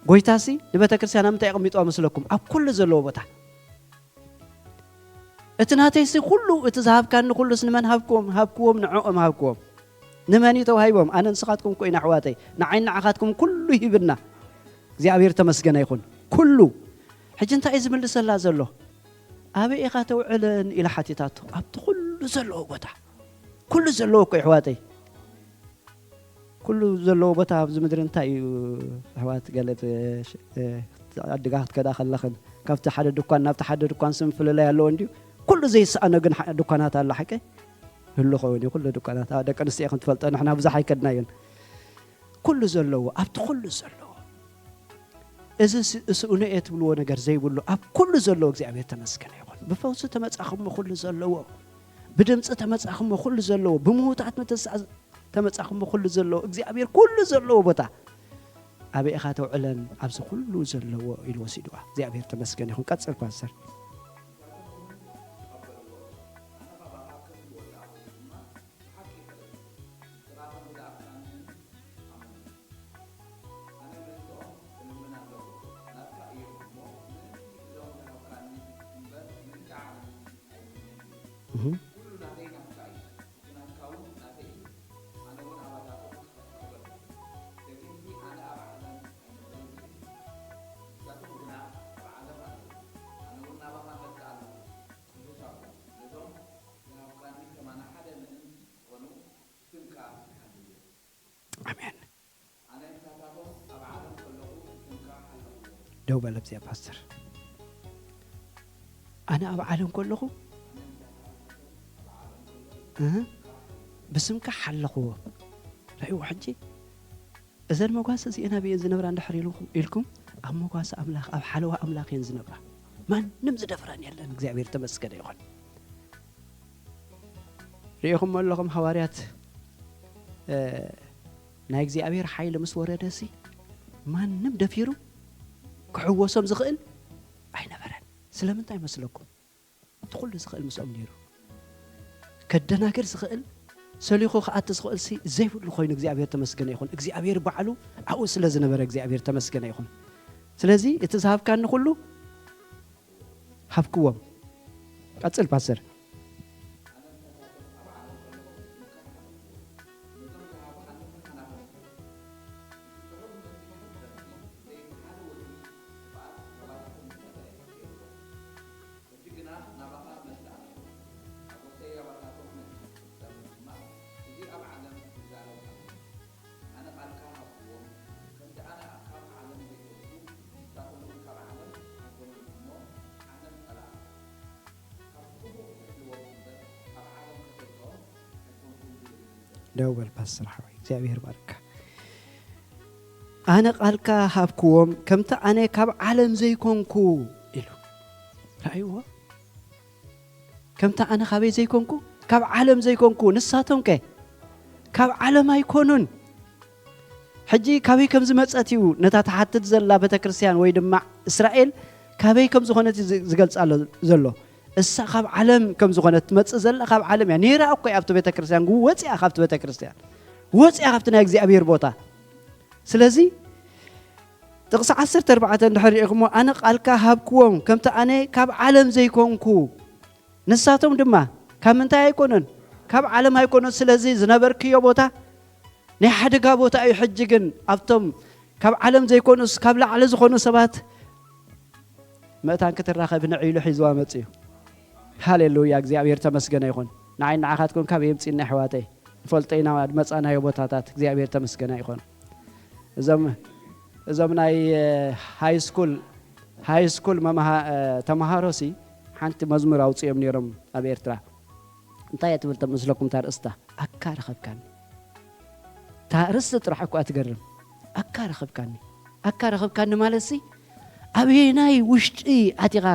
ጎይታሲ ንቤተ ክርስቲያን ኣብ ምንታይ ኣቐሚጥዋ መስለኩም? ኣብ ኩሉ ዘለዎ ቦታ። እቲ ናተይሲ ኩሉ፣ እቲ ዝሃብካኒ ኩሉስ ንመን ሃብክዎም? ሃብክዎም፣ ንዕኦም ሃብክዎም። ንመን እዩ ተዋሂቦም? ኣነ ንስኻትኩም እኮ ኢና ኣሕዋተይ። ንዓይን ንዓኻትኩም ኩሉ ሂብና። እግዚኣብሔር ተመስገነ ይኹን። ኩሉ። ሕጂ እንታይ እዩ ዝምልሰላ ዘሎ? ኣበይ ኢኻ ተውዕለን? ኢላ ሓቲታቶ። ኣብቲ ኩሉ ዘለዎ ቦታ። ኩሉ ዘለዎ እኮ እዩ ኣሕዋተይ። ኩሉ ዘለዎ ቦታ ኣብዚ ምድሪ እንታይ እዩ ኣሕዋት? ገለ ት-፣ ሽ-፣ እ፣ ዓድኻ ክትከዳ ከለኽን ካብቲ ሓደ ድኳን ናብቲ ሓደ ድኳን ስም ፍልላይ ኣለዎ እንድዩ። ኩሉ ዘይሰኣኖ ግን ሓ-፣ ድኳናት ኣሎ ሓቀይ? ህሉ ኸውን እዩ ኩሉ ድኳናት። ኣብ ደቂ ኣንስትዮ እየ ክንትፈልጦ ንሕና ብዙሕ ኣይከድናዮን። ኩሉ ዘለዎ፣ ኣብቲ ኩሉ ዘለዎ። እዚ ስ-፣ ስእኖ እየ ትብልዎ ነገር ዘይብሉ፣ ኣብ ኩሉ ዘለዎ እግዚኣብሔር ተመስገነ ይኹን። ብፈውሲ ተመጻኹሞ ኩሉ ዘለዎ፣ ብድምጺ ተመጻኹሞ ኩሉ ዘለዎ፣ ብምውታት ምትስኣ ተመጻኹሞ ኩሉ ዘለዎ፣ እግዚኣብሔር ኩሉ ዘለዎ ቦታ ኣበይ ኢኻ ተውዕለን? ኣብዚ ኩሉ ዘለዎ ኢሉ ወሲድዋ። እግዚኣብሔር ተመስገን ይኹን። ቀጽል ፓስተር። እህ። ደው በል ኣብዚኣ ፓስተር። ኣነ ኣብ ዓለም ከለኹ፣ እህ፣ ብስምካ ሓለኽዎ። ርእይዎ ሕጂ፣ እዘን መጓሰ እዚኤን ኣበይ እየን ዝነብራ እንድሕር ኢልኩም፣ ኢልኩም፣ ኣብ መጓሰ ኣምላኽ፣ ኣብ ሓለዋ ኣምላኽ እየን ዝነብራ። ማንም ዝደፍረን የለን። እግዚኣብሔር ተመስገነ ይኹን። ርኢኹም ኣለኹም፣ ሃዋርያት፣ እ፣ ናይ እግዚኣብሔር ሓይሊ ምስ ወረደሲ፣ ማንም ደፊሩ ክሕወሶም ዝኽእል ኣይነበረን። ስለምንታይ መስለኩም? እቲ ኩሉ ዝኽእል ምስኦም ነይሩ። ከደናግር ዝኽእል፣ ሰሊኹ ክኣቲ ዝኽእል ሲ ዘይብሉ ኮይኑ እግዚኣብሔር ተመስገነ ይኹን። እግዚኣብሔር ባዕሉ ኣብኡ ስለ ዝነበረ እግዚኣብሔር ተመስገነ ይኹን። ስለዚ እቲ ዝሃብካኒ ኩሉ ሃብክዎም። ቀጽል ፓስተር። ሕጂ ግና ናባኻ እመጽእ ኣለኹ። ሓጎሰይ ኣባታቶም መጺኡ ክፍጸም ድማ፣ እዚ ኣብ ዓለም ክዛረብ ኣለዎ። ኣነ ቃልካ ሃብክዎም፣ ከምቲ ኣነ ካብ ዓለም ዘይኮንኩ፣ ንሳቶም እውን ካብ ዓለም ኣይኮኑን እሞ፣ ዓለም ጸልኣኻ። ካብ ክፉእ ክሕልዎም እምበር፣ ካብ ዓለም ከፈልጦም ኣይኮንኩን ዝብል እዩ። ደው በል ፓስተር ሓወይ፣ እግዚኣብሔር ባርካ። ኣነ ቃልካ ሃብክዎም፣ ከምቲ ኣነ ካብ ዓለም ዘይኮንኩ ኢሉ። ረኣይዎ? ከምቲ ኣነ ካበይ ዘይኮንኩ? ካብ ዓለም ዘይኮንኩ። ንሳቶም ከ? ካብ ዓለም ኣይኮኑን። ሕጂ ካበይ ከም ዝመጸት እዩ ነታ ትሓትት ዘላ ቤተ ክርስቲያን ወይ ድማ እስራኤል ካበይ ከም ዝኾነት እዩ ዝ-፣ ዝገልጻ ኣሎ ዘሎ። እሳ ካብ ዓለም ከም ዝኾነት ትመጽእ ዘላ ካብ ዓለም እያ። ነይራ እኮ እያ ኣብቲ ቤተ ክርስቲያን፣ ግን ወጺኣ ካብቲ ቤተ ክርስቲያን። ወጺኣ ካብቲ ናይ እግዚኣብሔር ቦታ። ስለዚ ጥቕሲ ዓሰርተ ኣርባዕተ እንድሕር ርኢኹሞ፣ ኣነ ቃልካ ሃብክዎም፣ ከምቲ ኣነ ካብ ዓለም ዘይኮንኩ፣ ንሳቶም ድማ ካብ ምንታይ ኣይኮኑን? ካብ ዓለም ኣይኮኑን። ስለዚ ዝነበርክዮ ቦታ ናይ ሓደጋ ቦታ እዩ። ሕጂ ግን ኣብቶም ካብ ዓለም ዘይኮኑስ ካብ ላዕሊ ዝኾኑ ሰባት መእታን ክትራኸብ ንዕ ኢሉ ሒዝዋ መጽኡ። ሃሌሉያ፣ እግዚኣብሔር ተመስገነ ይኹን። ንዓይ ንዓኻትኩም ካብ የምጽእና ኣሕዋተይ፣ ንፈልጦ ኢና መጻናዮ ቦታታት። እግዚኣብሔር ተመስገነ ይኹን። እዞም፣ እዞም ናይ፣ እ፣ ሃይ ስኩል፣ ሃይ ስኩል መምሃ-፣ እ፣ ተምሃሮሲ ሓንቲ መዝሙር ኣውጽኦም ነይሮም ኣብ ኤርትራ። እንታይ እያ ትብል ተመስለኩም እታ ኣርእስታ? ኣካ ረኸብካኒ። እታ ኣርእስቲ ጥራሕ እኮ እያ ትገርም። ኣካ ረኸብካኒ። ኣካ ረኸብካኒ ማለትሲ ኣበየናይ ውሽጢ ኣቲኻ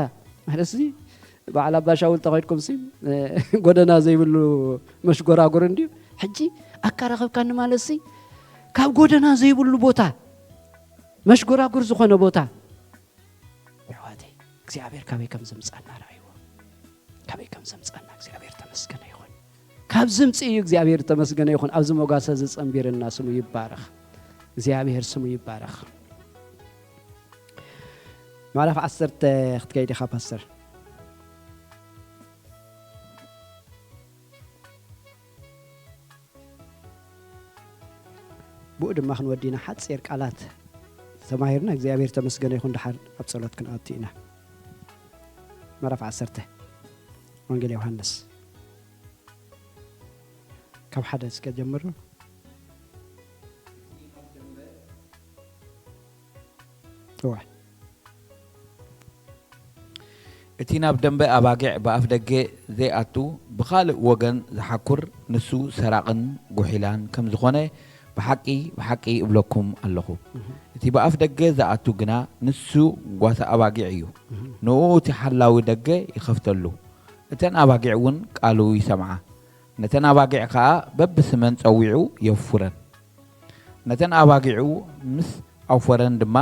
ማለትሲ በዓል ኣባ ሻውል ተኸድኩምሲ፣ እ፣ ጎደና ዘይብሉ መሽጎራጉር እንድዩ። ሕጂ ኣካ ረኸብካኒ ማለትሲ ካብ ጎደና ዘይብሉ ቦታ፣ መሽጎራጉር ዝኾነ ቦታ፣ ኣሕዋተይ፣ እግዚኣብሔር ካበይ ከም ዘምጻና ረኣይዎ። ካበይ ከም ዘምጻና እግዚኣብሔር ተመስገነ ይኹን። ካብ ዝምጽእ እዩ እግዚኣብሔር ተመስገነ ይኹን። ኣብዚ መጓሰ እዚ ጸንቢርና ስሙ ይባረኽ። እግዚኣብሔር ስሙ ይባረኽ። ምዕራፍ ዓሰርተ ክትከይድ ኢኻ ፓስተር። ብኡ ድማ ክንወዲና ሓጺር ቃላት ተማሂርና እግዚኣብሔር ተመስገነ ይኹን። ድሓር ኣብ ጸሎት ክንኣቱ ኢና። ምዕራፍ ዓሰርተ ወንጌል ዮሃንስ ካብ ሓደ እስከ ጀምሩ። እዋ። እቲ ናብ ደንበ ኣባጊዕ ብኣፍ ደገ ዘይኣቱ ብኻልእ ወገን ዝሓኩር ንሱ ሰራቕን ጉሒላን ከም ዝኾነ ብሓቂ፣ ብሓቂ እብለኩም ኣለኹ። እህ። እቲ ብኣፍ ደገ ዝኣቱ ግና ንሱ ጓሳ ኣባጊዕ እዩ። እህ። ንኡ እቲ ሓላዊ ደገ ይኸፍተሉ። እተን ኣባጊዕ እውን ቃሉ ይሰምዓ። ነተን ኣባጊዕ ከኣ በብስመን ጸዊዑ የፉረን። ነተን ኣባጊዑ ምስ ኣውፈረን ድማ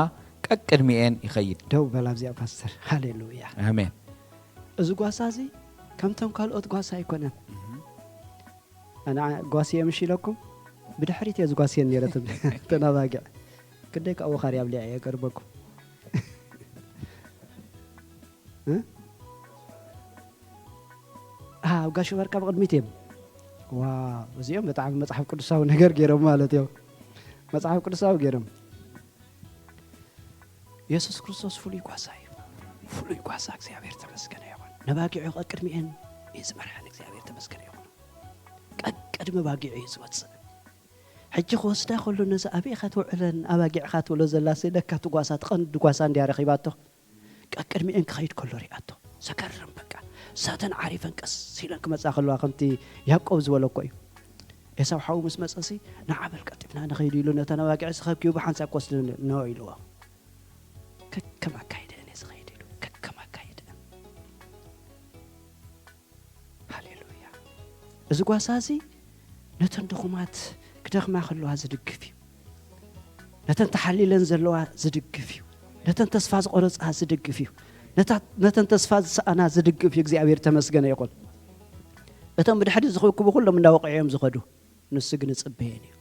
ቀቅድሚኤን ይኸይድ። ደው በል ኣብዚኣ ፓስተር። ሃሌሉያ። ኣሜን። እዚ ጓሳ እዚ ከምቶም ካልኦት ጓሳ ኣይኮነን። እህ። ኣነ ጓስየ ምሽ ኢለኩም ብድሕሪት እየ ዝጓስየን ነይረ እተን፣ እተን ኣባጊዕ። ክንደይ ከዓ ወኻርያ ኣብሊዐ እየ ቀርበኩም። እ? አ፣ ኣብ ጋሽ በርካ ብቕድሚት እዮም። ዋው፣ እዚኦም ብጣዕሚ መጽሓፍ ቅዱሳዊ ነገር ገይሮም ማለት እዮም። መጽሓፍ ቅዱሳዊ ገይሮም። የሱስ ክርስቶስ ፍሉይ ጓሳ እዩ። ፍሉይ ጓሳ፣ እግዚኣብሔር ተመስገነ ይኹን። ነባጊዑ ቀቅድሚኤን እዩ ዝመርሐን፣ እግዚኣብሔር ተመስገነ ይኹን። ቀቅድሚ ባጊዑ እዩ ዝወፅእ። ሕጂ ክወስዳ ከሎ ነዚ ኣበይ ኢኻ ትውዕለን ኣባጊዕኻ ትብሎ ዘላሲ ለካ እቲ ጓሳ እቲ ቀንዲ ጓሳ እንድያ ረኺባቶ። ቀቅድሚኤን ክኸይድ ከሎ ሪኣቶ። ዘገርም በቃ። እሳተን ዓሪፈን ቀስ ኢለን ክመጻ ከለዋ ከምቲ ያዕቆብ ዝበሎ እኮ እዩ። ኤሳው ሓዉ ምስ መጸሲ ንዓ በል ቀልጢፍና ንኸይድ ኢሉ ነተን ኣባጊዕ ዝኸብኪቡ ብሓንሳብ ክወስደን ነው ኢልዎ። ከከም ኣካይደአን እየ ዝኸይድ ኢሉ። ከከም ኣካይደአን። ሃሌሉያ። እዚ ጓሳ እዚ ነተን ድኹማት ክደኽማ ከለዋ ዝድግፍ እዩ። ነተን ተሓሊለን ዘለዋ ዝድግፍ እዩ። ነተን ተስፋ ዝቆረፃ ዝድግፍ እዩ። ነታ- ነተን ተስፋ ዝሰኣና ዝድግፍ እዩ። እግዚኣብሔር ተመስገነ ይኹን። እቶም ብድሕሪ ዝኽብክቡ ኩሎም እንዳወቕዑ እዮም ዝኸዱ። ንሱ ግን ይፅበየን እዩ።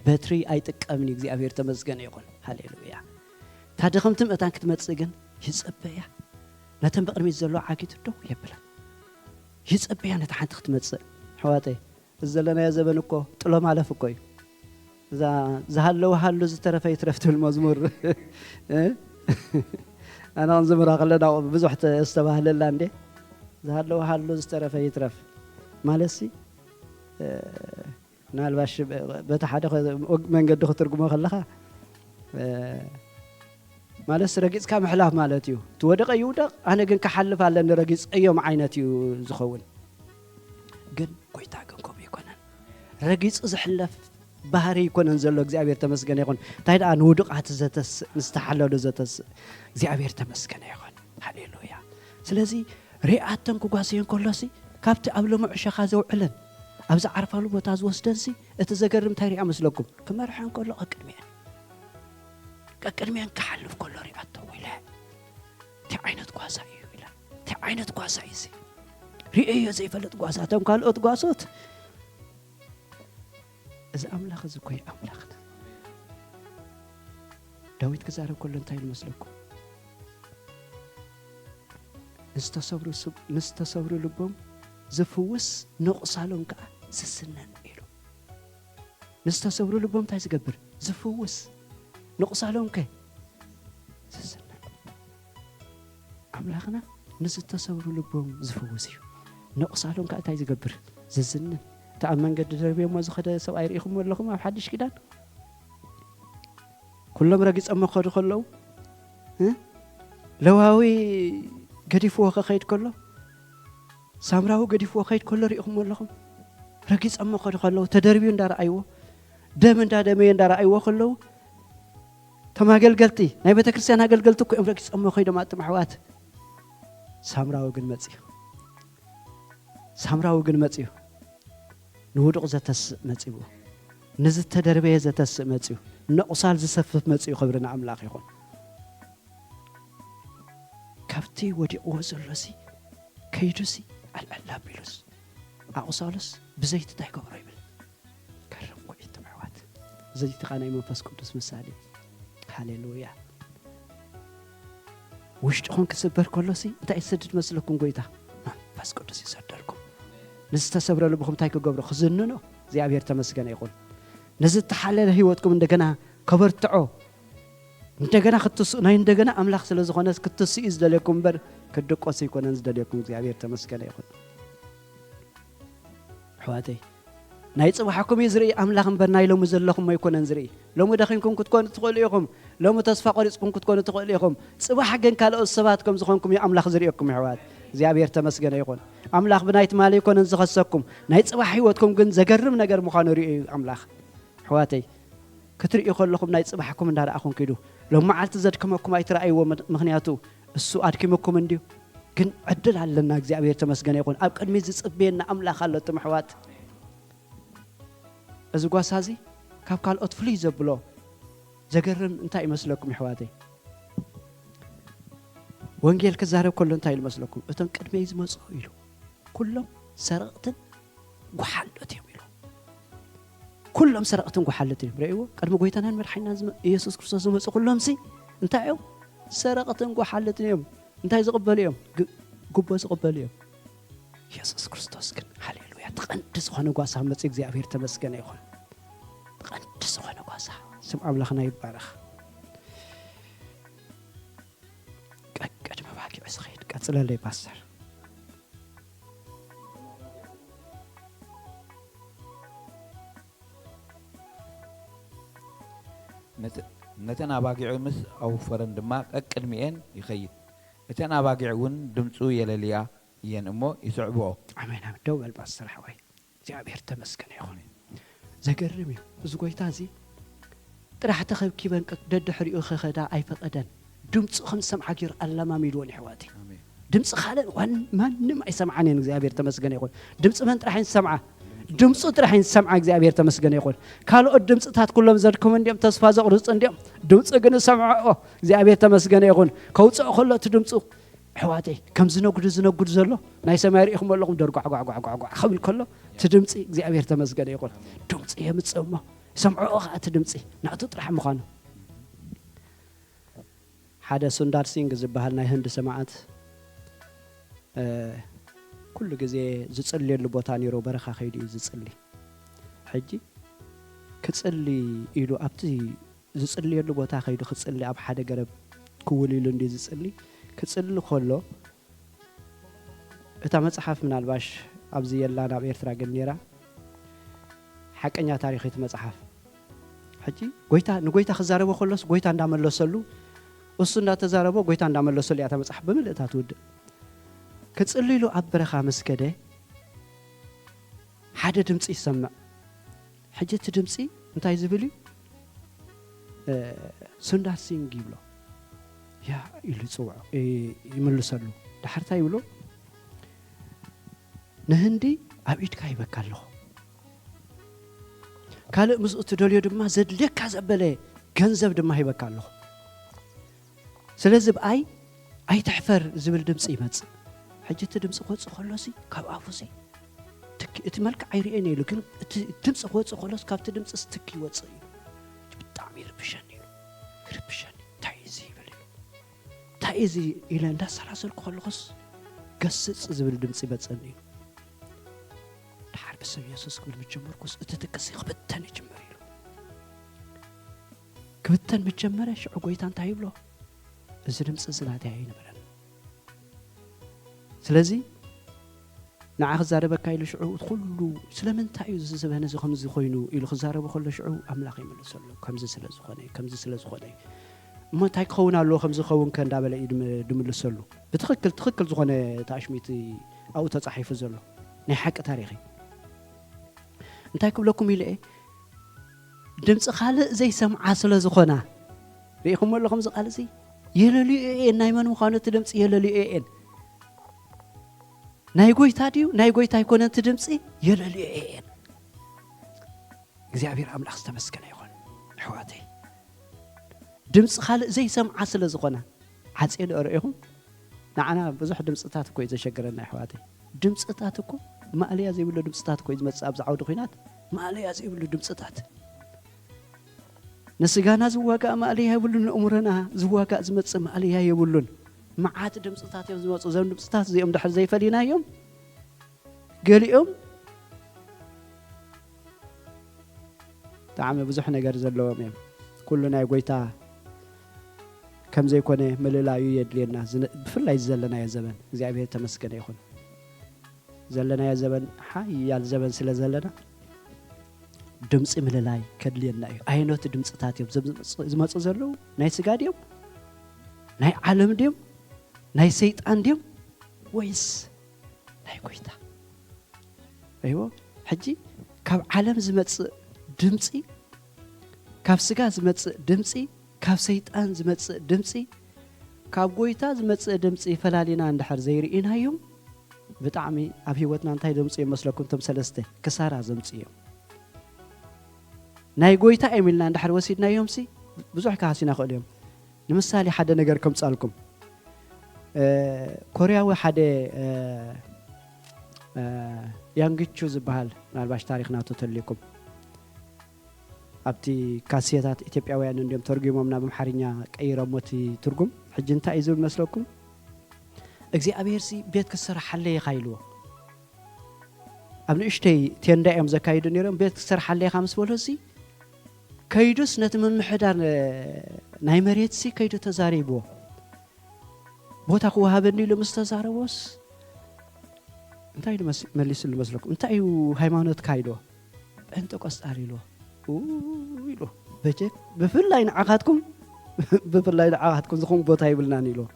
በትሪ ኣይጥቀምን እዩ። እግዚኣብሔር ተመስገነ ይኹን። ሃሌሉያ። እታ ድኽምቲ ምእታን ክትመፅእ ግን ይፅበያ። ነተን ብቕድሚት ዘለዋ ዓጊቱ ደው የብላ። ይፅበያ ነታ ሓንቲ ክትመፅእ። ኣሕዋተይ፣ እዚ ዘለናዮ ዘበን እኮ ጥሎ ማለፍ እኮ እዩ። እዛ ዝሃለወ ሃሉ ዝተረፈ ይትረፍ ትብል መዝሙር። እ? ኣነ ክንዝምራ ከለና ብዙሕ ተስተባህለላ እንዴ። ዝሃለወ ሃሉ ዝተረፈ ይትረፍ። ማለትሲ፣ እ፣ ምናልባሽ በ-፣ በቲ ሓደ ኸ-፣ መንገዲ ክትርጉሞ ከለኻ፣ እ፣ ማለትስ ረጊጽካ ምሕላፍ ማለት እዩ። እቲ ወደቐ ይውደቕ፣ ኣነ ግን ክሓልፍ ኣለኒ ረጊጸዮም ዓይነት እዩ ዝኸውን። ግን ጎይታ ግን ከምኡ ኣይኮነን። ረጊጹ ዝሕለፍ ባህሪ ኣይኮነን ዘሎ። እግዚኣብሔር ተመስገነ ይኹን። እንታይ ደኣ ንውዱቓት ዘተስእ፣ ንዝተሓለሉ ዘተስእ። እግዚኣብሔር ተመስገነ ይኹን። ሃሌሉያ። ስለዚ ሪኣተን ክጓስየን ከሎሲ ካብቲ ኣብ ልሙዕ ሸኻ ዘውዕለን ኣብ ዝዓርፋሉ ቦታ ዝወስደንሲ እቲ ዘገርም እንታይ ሪኣ መስለኩም? ክመርሐን ከሎ ቀቅድሚአን ቀቅድሚአን ክሓልፍ ከሎ ሪኣቶ ኢለ፣ እንታይ ዓይነት ጓሳ እዩ ኢለ፣ እንታይ ዓይነት ጓሳ እዩ እዚ? ርእዮ ዘይፈልጥ ጓሳ። እቶም ካልኦት ጓሶት፣ እዚ ኣምላኽ እዚ እኮ እዩ ኣምላኽና። ዳዊት ክዛረብ ከሎ እንታይ ኢሉ መስለኩም? ንዝተሰብሩ ስብ-፣ ንዝተሰብሩ ልቦም ዝፍውስ፣ ንቑሳሎም ከኣ ዝስነን ኢሉ። ንዝተሰብሩ ልቦም እንታይ ዝገብር? ዝፍውስ። ንቑሳሎም ከ? ዝስነን። ኣምላኽና ንዝተሰብሩ ልቦም ዝፍውስ እዩ። ንቑሳሎም ከኣ እንታይ ዝገብር? ዝስነን። እቲ ኣብ መንገዲ ደርብዮሞ ዝኸደ ሰብኣይ ርኢኹምዎ ኣለኹም ኣብ ሓድሽ ኪዳን? ኩሎም ረጊጾሞ ክኸዱ ከለዉ፣ እ? ለዋዊ ገዲፍዎ ክኸይድ ከሎ፣ ሳምራዊ ገዲፍዎ ክኸይድ ከሎ ርኢኹምዎ ኣለኹም? ረጊጾሞ ክኸዱ ከለዉ፣ ተደርብዩ እንዳረኣይዎ፣ ደም እንዳደመየ እንዳረኣይዎ ከለዉ፣ እቶም ኣገልገልቲ፣ ናይ ቤተ ክርስቲያን ኣገልገልቲ እኮ እዮም ረጊጾሞ ከይዶም ኣቱም ኣሕዋት። ሳምራዊ ግን መጽዩ። ሳምራዊ ግን መጽዩ። ንውዱቕ ዘተስእ መጺኡ። ንዝተደርበየ ዘተስእ መጺኡ። ንቑሳል ዝሰፍፍ መጺኡ። ክብሪ ንኣምላኽ ይኹን። ካብቲ ወዲቕዎ ዘሎሲ ከይዱሲ ኣልዕል ኣቢሉስ ኣቑሳሉስ ብዘይቲ እንታይ ገብሮ ይብል። ገርም እኮ እዩ እቶም ኣሕዋት። ዘይቲ ኸኣ ናይ መንፈስ ቅዱስ ምሳሌ። ሃሌሉያ። ውሽጥኹም ክስበር ከሎሲ እንታይ ይሰድድ መስለኩም ጎይታ? መንፈስ ቅዱስ ይሰደልኩም። ንዝተሰብረ ልብኹም እንታይ ክገብሮ? ክዝንኖ። እግዚኣብሔር ተመስገነ ይኹን። ንዝተሓለለ ህይወትኩም እንደገና ከበርትዖ፣ እንደገና ክትስኡ፣ ናይ እንደገና ኣምላኽ ስለ ዝኾነ ክትስኡ እዩ ዝደልየኩም እምበር ክድቆስ ኣይኮነን ዝደልየኩም። እግዚኣብሔር ተመስገነ ይኹን። ኣሕዋተይ፣ ናይ ጽባሕኩም እዩ ዝርኢ ኣምላኽ እምበር ናይ ሎሚ ዘለኹም ኣይኮነን ዝርኢ። ሎሚ ደኺምኩም ክትኮኑ ትኽእሉ ኢኹም። ሎሚ ተስፋ ቆሪጽኩም ክትኮኑ ትኽእሉ ኢኹም። ጽባሕ ግን ካልኦት ሰባት ከም ዝኾንኩም እዩ ኣምላኽ ዝርእየኩም ኣሕዋት። እግዚኣብሔር ተመስገነ ይኹን። ኣምላኽ ብናይ ትማሊ ኣይኮነን ዝኸሰኩም። ናይ ጽባሕ ህይወትኩም ግን ዘገርም ነገር ምዃኑ ርእዩ እዩ ኣምላኽ። ኣሕዋተይ፣ ክትርእዩ ከለኹም ናይ ጽባሕኩም እንዳረኣኹም ኪዱ። ሎም መዓልቲ ዘድከመኩም ኣይትረኣይዎ፣ ምኽ-፣ ምኽንያቱ እሱ ኣድኪምኩም እንድዩ። ግን ዕድል ኣለና፣ እግዚኣብሔር ተመስገነ ይኹን። ኣብ ቅድሚት ዝጽበየና ኣምላኽ ኣሎ፣ እቶም ኣሕዋት። እዚ ጓሳ እዚ ካብ ካልኦት ፍልይ ዘብሎ ዘገርም እንታይ ይመስለኩም ኣሕዋተይ? ወንጌል ክዛረብ ከሎ እንታይ ኢሉ መስለኩም? እቶም ቅድመይ ዝመጹ ኢሉ፣ ኩሎም ሰረቕትን ጓሓሎት እዮም ኢሉ። ኩሎም ሰረቕትን ጓሓሎትን እዮም። ርእይዎ? ቅድሚ ጎይታናን መድሓኒናን ዝመ-፣ ኢየሱስ ክርስቶስ ዝመጹ ኩሎምሲ እንታይ እዮም? ሰረቕትን ጓሓሎትን እዮም። እንታይ ዝቕበሉ እዮም? ግ-፣ ጉቦ ዝቕበሉ እዮም። ኢየሱስ ክርስቶስ ግን፣ ሃሌሉያ፣ እቲ ቀንዲ ዝኾነ ጓሳ መጺኡ፣ እግዚኣብሔር ተመስገነ ይኹን። እቲ ቀንዲ ዝኾነ ጓሳ፣ ስም ኣምላኽና ይባረኽ። ቀ-፣ ቅድሚ ባኪዕ ዝኸይድ፣ ቀጽለለይ ፓስተር። ነተን ኣባጊዑ ምስ ኣውፈረን ድማ ቀቅድሚኤን ይኸይድ። እተን ኣባጊዕ እውን ድምፁ የለልያ እየን እሞ ይስዕብኦ። ኣሜን። ኣሜን። ደው በል ፓስተር ሓወይ፣ እግዚኣብሔር ተመስገነ ይኹን። ዘገርም እዩ። እዚ ጎይታ እዚ ጥራሕ ተኸብኪበን ደድሕሪኡ ክኸዳ ኣይፈቐደን። ድምፁ ከም ዝሰምዓ ገይሩ ኣለማሚድዎን። ይሕዋተይ፣ ድምፂ ካልእ ማንም ኣይሰምዓን እየን። እግዚኣብሔር ተመስገነ ይኹን። ድምፂ መን ጥራሕ እየን ዝሰምዓ? ድምፁ ጥራሕ እየን ዝሰምዓ። እግዚኣብሔር ተመስገነ ይኹን። ካልኦት ድምፅታት ኩሎም ዘድክሙ እንዲኦም፣ ተስፋ ዘቑርፁ እንዲኦም፣ ድምፁ ግን ዝሰምዐኦ። እግዚኣብሔር ተመስገነ ይኹን። ከውፅኦ ከሎ እቲ ድምፁ ኣሕዋተይ፣ ከም ዝነጉድ ዝነጉድ ዘሎ ናይ ሰማይ ርኢኹም ኣለኹም። ደርጓዕጓዕጓዕጓዕ ክብል ከሎ እቲ ድምፂ እግዚኣብሔር ተመስገነ ይኹን። ድምፂ የምፅእ እሞ ይሰምዕኦ ከዓ እቲ ድምፂ ናቱ ጥራሕ ምዃኑ። ሓደ ሱንዳር ሲንግ ዝበሃል ናይ ህንዲ ሰማዕት ኩሉ ግዜ ዝፅልየሉ ቦታ ነይሩ። በረኻ ከይዱ እዩ ዝፅሊ። ሕጂ ክፅሊ ኢሉ ኣብቲ ዝፅልየሉ ቦታ ከይዱ ክፅሊ ኣብ ሓደ ገረብ ክውል ኢሉ እንዲ ዝፅሊ ክፅሊ ከሎ እታ መፅሓፍ ምናልባሽ ኣብዚ የላን ኣብ ኤርትራ ግን ነይራ ሓቀኛ ታሪኽ እቲ መፅሓፍ። ሕጂ ጎይታ ንጎይታ ክዛረቦ ከሎስ ጎይታ እንዳመለሰሉ እሱ እንዳተዛረቦ ጎይታ እንዳመለሰሉ እያ እታ መፅሓፍ ብምልእታ ትውድእ። ክፅሊ ኢሉ ኣብ በረኻ ምስ ከደ ሓደ ድምፂ ይሰምዕ። ሕጂ እቲ ድምፂ እንታይ ዝብል እዩ? ሱንዳር ሲንግ ይብሎ። ያ ኢሉ ይፅውዖ፣ ይምልሰሉ። ዳሕርታ ይብሎ፣ ንህንዲ ኣብ ኢድካ ሂበካ ኣለኹ፣ ካልእ ምስኡ ትደልዮ ድማ ዘድልየካ ዘበለ ገንዘብ ድማ ሂበካ ኣለኹ። ስለዚ ብኣይ ኣይትሕፈር ዝብል ድምፂ ይመፅእ። ሕጂ እቲ ድምፂ ክወፅእ ከሎሲ ካብ ኣፉሲ ትኪ፣ እቲ መልክዕ ኣይርእየን ኢሉ፣ ግን እቲ ድምፂ ክወፅእ ከሎስ ካብቲ ድምፂ ትኪ ይወፅእ እዩ። ብጣዕሚ ይርብሸኒ ኢሉ፣ ይርብሸኒ፣ እንታይ እዩ እዚ ይብል ኢሉ። እንታይ እዩ እዚ ኢለ እንዳሰላሰልኩ ከለኹስ ገስፅ ዝብል ድምፂ ይመፀኒ እዩ። ድሓር ብስም የሱስ ክብል ምስ ጀመርኩስ እቲ ትክሲ ክብተን ይጅምር ኢሉ። ክብተን ምስ ጀመረ ሽዑ ጎይታ እንታይ ይብሎ? እዚ ድምፂ እዚ ናተይ ኣይነበረን። ስለዚ ንዓ ክዛረበካ ኢሉ ሽዑ እቲ ኩሉ ስለምንታይ እዩ እዚ ዘበን እዚ ከምዚ ኮይኑ ኢሉ ክዛረቡ ከሎ ሽዑ ኣምላኽ ይምልሰሉ። ከምዚ ስለ ዝኾነ፣ ከምዚ ስለ ዝኾነ እዩ። እሞ እንታይ ክኸውን ኣለዎ ከምዚ ክኸውን ከ እንዳበለ እዩ ድም- ድምልሰሉ። ብትኽክል ትኽክል ዝኾነ ታሽሚቲ ኣብኡ ተፃሒፉ ዘሎ ናይ ሓቂ ታሪኽ እዩ። እንታይ ክብለኩም ኢለ እየ? ድምፂ ካልእ ዘይሰምዓ ስለ ዝኾና ርኢኹሞ ኣለኹም። እዚ ቃል እዚ የለልዮ እየን። ናይ መን ምዃኑ እቲ ድምፂ የለልዮ እየን። ናይ ጎይታ ድዩ ናይ ጎይታ ኣይኮነን እቲ ድምፂ የለልዮ እየን። እግዚኣብሔር ኣምላኽ ዝተመስገነ ይኹን። ኣሕዋተይ፣ ድምፂ ካልእ ዘይሰምዓ ስለ ዝኾና ዓፅየ ዶ ርኢኹም? ንዓና ብዙሕ ድምፅታት እኮ እዩ ዘሸግረና ኣሕዋተይ። ድምፅታት እኮ ማእለያ ዘይብሉ ድምፅታት እኮ እዩ ዝመፅእ ኣብዚ ዓውዲ ኲናት። ማእለያ ዘይብሉ ድምፅታት፣ ንስጋና ዝዋጋእ ማእለያ የብሉን፣ ንእምሮና ዝዋጋእ ዝመፅእ ማእለያ የብሉን። መዓት ድምፅታት እዮም ዝመፁ። እዞም ድምፅታት እዚኦም ድሕር ዘይፈሊናዮም ገሊኦም ብጣዕሚ ብዙሕ ነገር ዘለዎም እዮም። ኩሉ ናይ ጎይታ ከም ዘይኮነ ምልላዩ የድልየና። ዝነ- ብፍላይ ዘለናዮ ዘበን እግዚኣብሔር ተመስገነ ይኹን። ዘለናዮ ዘበን ሓያል ዘበን ስለ ዘለና ድምፂ ምልላይ ከድልየና እዩ። ኣየኖት ድምፅታት እዮም ዝመፁ- ዝመፁ ዘለዉ? ናይ ስጋ ድዮም? ናይ ዓለም ድዮም? ናይ ሰይጣን ድዮም? ወይስ ናይ ጎይታ? ኣይዎ። ሕጂ ካብ ዓለም ዝመፅእ ድምፂ፣ ካብ ስጋ ዝመፅእ ድምፂ፣ ካብ ሰይጣን ዝመፅእ ድምፂ፣ ካብ ጎይታ ዝመፅእ ድምፂ ፈላሊና እንድሕር ዘይርኢናዮም፣ ብጣዕሚ ኣብ ህይወትና እንታይ ዘምፅኡ እዮም መስለኩም? እቶም ሰለስተ ክሳራ ዘምፅኡ እዮም። ናይ ጎይታ እዮም ኢልና እንድሕር ወሲድናዮም ሲ ብዙሕ ክሃሲና ክእሉ እዮም። ንምሳሌ ሓደ ነገር ከምፃልኩም። እ፣ ኮርያዊ ሓደ፣ እ፣ እ፣ ያንግቹ ዝበሃል፣ ምናልባሽ ታሪኽ ናቱ ተልይኩም ኣብቲ ካሴታት ኢትዮጵያውያን እንዲዮም ተርጉሞም ናብ ኣምሓርኛ ቀይሮሞ እቲ ትርጉም። ሕጂ እንታይ እዩ ዝብል መስለኩም? እግዚኣብሔር ሲ ቤት ክትሰርሓለይ ኢኻ ኢልዎ። ኣብ ንእሽተይ ቴንዳ እዮም ዘካይዱ ነይሮም። ቤት ክትሰርሓለይ ኢኻ ምስ በሎ ሲ ከይዱስ ነቲ ምምሕዳር ናይ መሬት ሲ ከይዱ ተዛሪብዎ። ቦታ ክወሃበኒ ኢሉ ምስ ተዛረቦስ እንታይ ኢሉ መስ- መሊስሉ መስለኩም? እንታይ እዩ ሃይማኖትካ ኢልዎ? ጴንጠቆስጣል ኢልዎ። ኡ ኢሉ በጀክ ብፍላይ ንዓኻትኩም ብፍላይ ንዓኻትኩም ዝኸውን ቦታ ይብልናን ኢልዎ።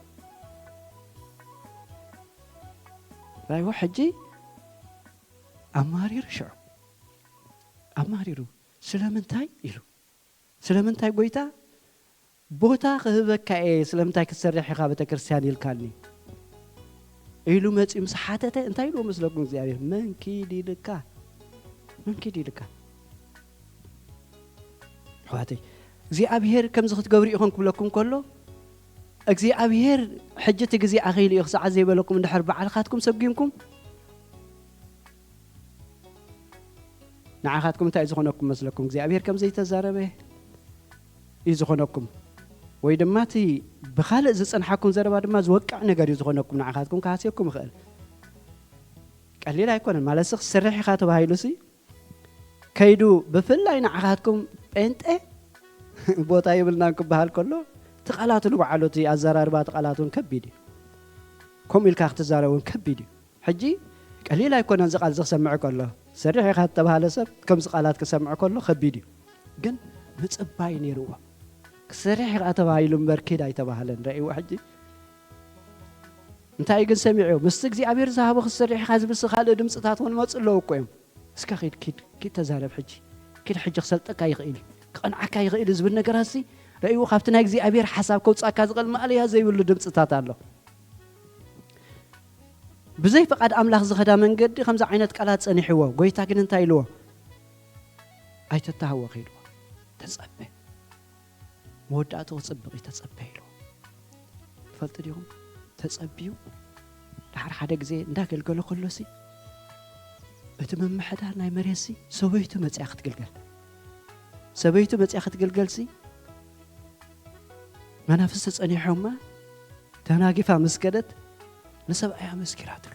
ራይዎ ሕጂ ኣማሪሩ ሽዑ ኣማሪሩ ስለምንታይ ኢሉ ስለምንታይ ጎይታ ቦታ ክህበካ እየ ስለምንታይ ክትሰርሕ ኢኻ ቤተክርስትያን ኢልካኒ ኢሉ መፂኡ ምስ ሓተተ እንታይ ኢልዎ መስለኩም እግዚኣብሔር መንኪድ ኢልካ መንኪድ ኢልካ ኣሕዋተይ እግዚኣብሔር ከምዚ ክትገብሩ ኢኹም ክብለኩም ከሎ እግዚኣብሔር ሕጂ እቲ ግዜ ኣኺሉ እዩ ክሰዓት ዘይበለኩም እንድሕር ባዕልኻትኩም ሰጒምኩም ንዓኻትኩም እንታይ እዩ ዝኾነኩም መስለኩም እግዚኣብሔር ከም ዘይተዛረበ እዩ ዝኾነኩም ወይ ድማ እቲ ብኻልእ ዝፀንሓኩም ዘረባ ድማ ዝወቅዕ ነገር እዩ ዝኾነኩም ንዓኻትኩም ክሃስየኩም ይኽእል ቀሊል ኣይኮነን ማለት ሲ ክሰርሕ ኢኻ ተባሂሉ ሲ ከይዱ ብፍላይ ንዓኻትኩም ጴንጤ ቦታ ይብልናን ክበሃል ከሎ እቲ ቃላቱ ንባዕሉ እቲ ኣዘራርባ እቲ ቃላት እውን ከቢድ እዩ ከምኡ ኢልካ ክትዛረብ እውን ከቢድ እዩ ሕጂ ቀሊል ኣይኮነን እዚ ቃል እዚ ክሰምዕ ከሎ ሰርሕ ኢኻ ዝተባሃለ ሰብ ከምዚ ቃላት ክሰምዕ ከሎ ከቢድ እዩ ግን ምፅባይ ነይርዎ ክሰርሕ ኢኻ ተባሂሉ እምበር ኪድ ኣይተባሃለን ረእይዎ ሕጂ እንታይ ግን ሰሚዑ ምስቲ እግዚኣብሔር ዝሃቦ ክትሰርሕ ኢኻ ዝብልሲ ካልእ ድምፅታት እውን መፁ ኣለዉ እኮ እዮም እስከ ኪድ ኪድ ኪድ ተዛረብ ሕጂ ኪድ ሕጂ ክሰልጠካ ይኽእል እዩ ክቐንዓካ ይኽእል እዩ ዝብል ነገራት ሲ ረእይዎ ካብቲ ናይ እግዚኣብሔር ሓሳብ ከውፃካ ዝቐል ማእለያ ዘይብሉ ድምፅታት ኣሎ ብዘይ ፍቓድ ኣምላኽ ዝኸዳ መንገዲ ከምዚ ዓይነት ቃላት ጸኒሕዎ። ጎይታ ግን እንታይ ኢልዎ? ኣይተተሃወኽ ኢልዎ። ተጸበ። መወዳእትኡ ክጽብቕ እዩ ተጸበ ኢልዎ። ትፈልጡ ዲኹም? ተጸቢዩ ድሓር ሓደ ግዜ እንዳገልገሎ ከሎሲ እቲ ምምሕዳር ናይ መሬትሲ ሰበይቱ መጽያ ክትግልገል ሰበይቱ መጽያ ክትግልገልሲ መናፍስቲ ጸኒሖማ ተናጊፋ ምስ ከደት ንሰብኣያ መስኪራትሉ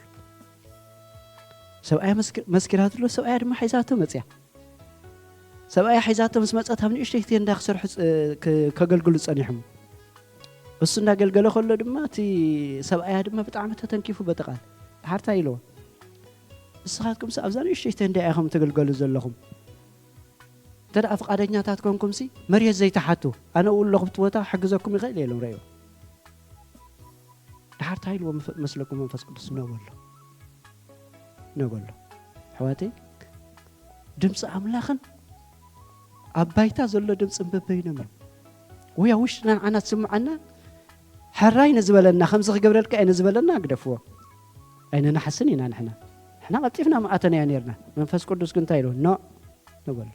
ሰብኣያ መስኪራትሉ ሰብኣያ ድማ ሒዛቶ መፅያ ሰብኣያ ሒዛቶ ምስ መፀት ኣብ ንእሽተይ ቴንዳ ክሰርሑ ከገልግሉ ፀኒሖም እሱ እንዳገልገለ ከሎ ድማ እቲ ሰብኣያ ድማ ብጣዕሚ ተተንኪፉ በተቃል ሓርታ ኢለዎ ንስኻትኩም ኣብዛ ንእሽተይ ቴንዳ ኢኹም ትግልገሉ ዘለኹም እንተ ደኣ ፍቓደኛታት ኮንኩምሲ መሬት ዘይትሓቱ ኣነ እው ኣለኹ ብቲ ቦታ ክሕግዘኩም ይኽእል እየ ኢሎም ረእዮ ድሓር እንታይ ኢልዎ መስለኩም መንፈስ ቅዱስ ነበሎ ነበሎ ኣሕዋተይ ድምፂ ኣምላኽን ኣብ ባይታ ዘሎ ድምፂ በበይኖም እዮም ወይ ኣብ ውሽጥና ንዓና ትስምዓና ሕራይ ንዝበለና ከምዚ ክገብረልካ እየ ንዝበለና ግደፍዎ ኣይነናሕስን ኢና ንሕና ንሕና ቀልጢፍና መኣተናዮ ነርና መንፈስ ቅዱስ ግን እንታይ ኢልዎ ኖ ንበሎ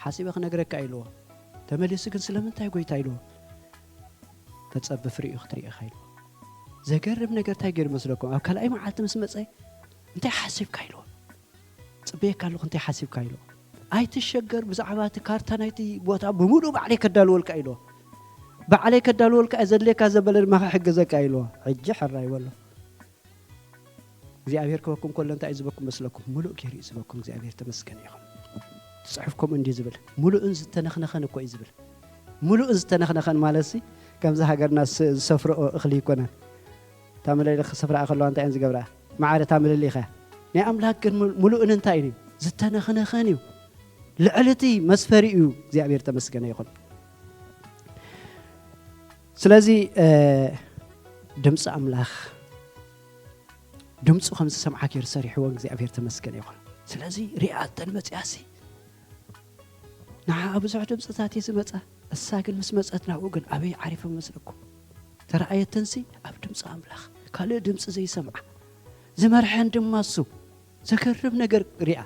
ሓሲበ ክነግረካ ኢልዎ ተመሊሱ ግን ስለምንታይ ጎይታ ኢልዎ ተጸቢ ፍሪኡ ክትርኢ ኢኻ ኢልዎ ዘገርም ነገር እንታይ ገይሩ መስለኩም ኣብ ካልኣይ መዓልቲ ምስ መጸ እንታይ ሓሲብካ ኢልዎ ጽበየካ ኣለኹ እንታይ ሓሲብካ ኢልዎ ኣይትሸገር ብዛዕባ እቲ ካርታ ናይቲ ቦታ ብምሉእ ባዕለይ ከዳልወልካ ኢልዎ ባዕለይ ከዳልወልካ እየ ዘድልየካ ዘበለ ድማ ክሕግዘካ ኢልዎ ሕጂ ሕራ ይበሎ እግዚኣብሔር ክበኩም ከሎ እንታይ እዩ ዝበኩም መስለኩም? ሙሉእ ገይሩ እዩ ዝበኩም እግዚኣብሔር ተመስገን ይኹን። እቲ ጽሑፍ ከምኡ እንዲ ዝብል ሙሉእን ዝተነኽነኸን እኮ እዩ ዝብል። ሙሉእን ዝተነኽነኸን ማለት ሲ ከምዚ ሃገርና ዝሰፍርኦ እኽሊ ይኮነን። እታ መለሊኽ ክሰፍርኣ ከለዋ እንታይ እየን ዝገብርኣ? ማዕረ እታ መለሊኻ ናይ ኣምላክ ግን ሙሉእን እንታይ እዩ? ዝተነኽነኸን እዩ። ልዕሊ እቲ መስፈሪ እዩ። እግዚኣብሔር ተመስገነ ይኹን። ስለዚ ድምፂ ኣምላኽ ድምፁ ከም ዝሰምዓ ገይሩ ሰሪሕዎ እግዚኣብሔር ተመስገነ ይኹን። ስለዚ ሪኣ እተን መፅያሲ ንዓኣ ብዙሕ ድምፅታት እዩ ዝመፃ። እሳ ግን ምስ መፀት ናብኡ ግን ኣበይ ዓሪፈ መስለኩም? ተረኣየተንሲ ኣብ ድምፂ ኣምላኽ ካልእ ድምፂ ዘይሰምዓ ዝመርሐን ድማ እሱ ዘገርም ነገር ሪኣ።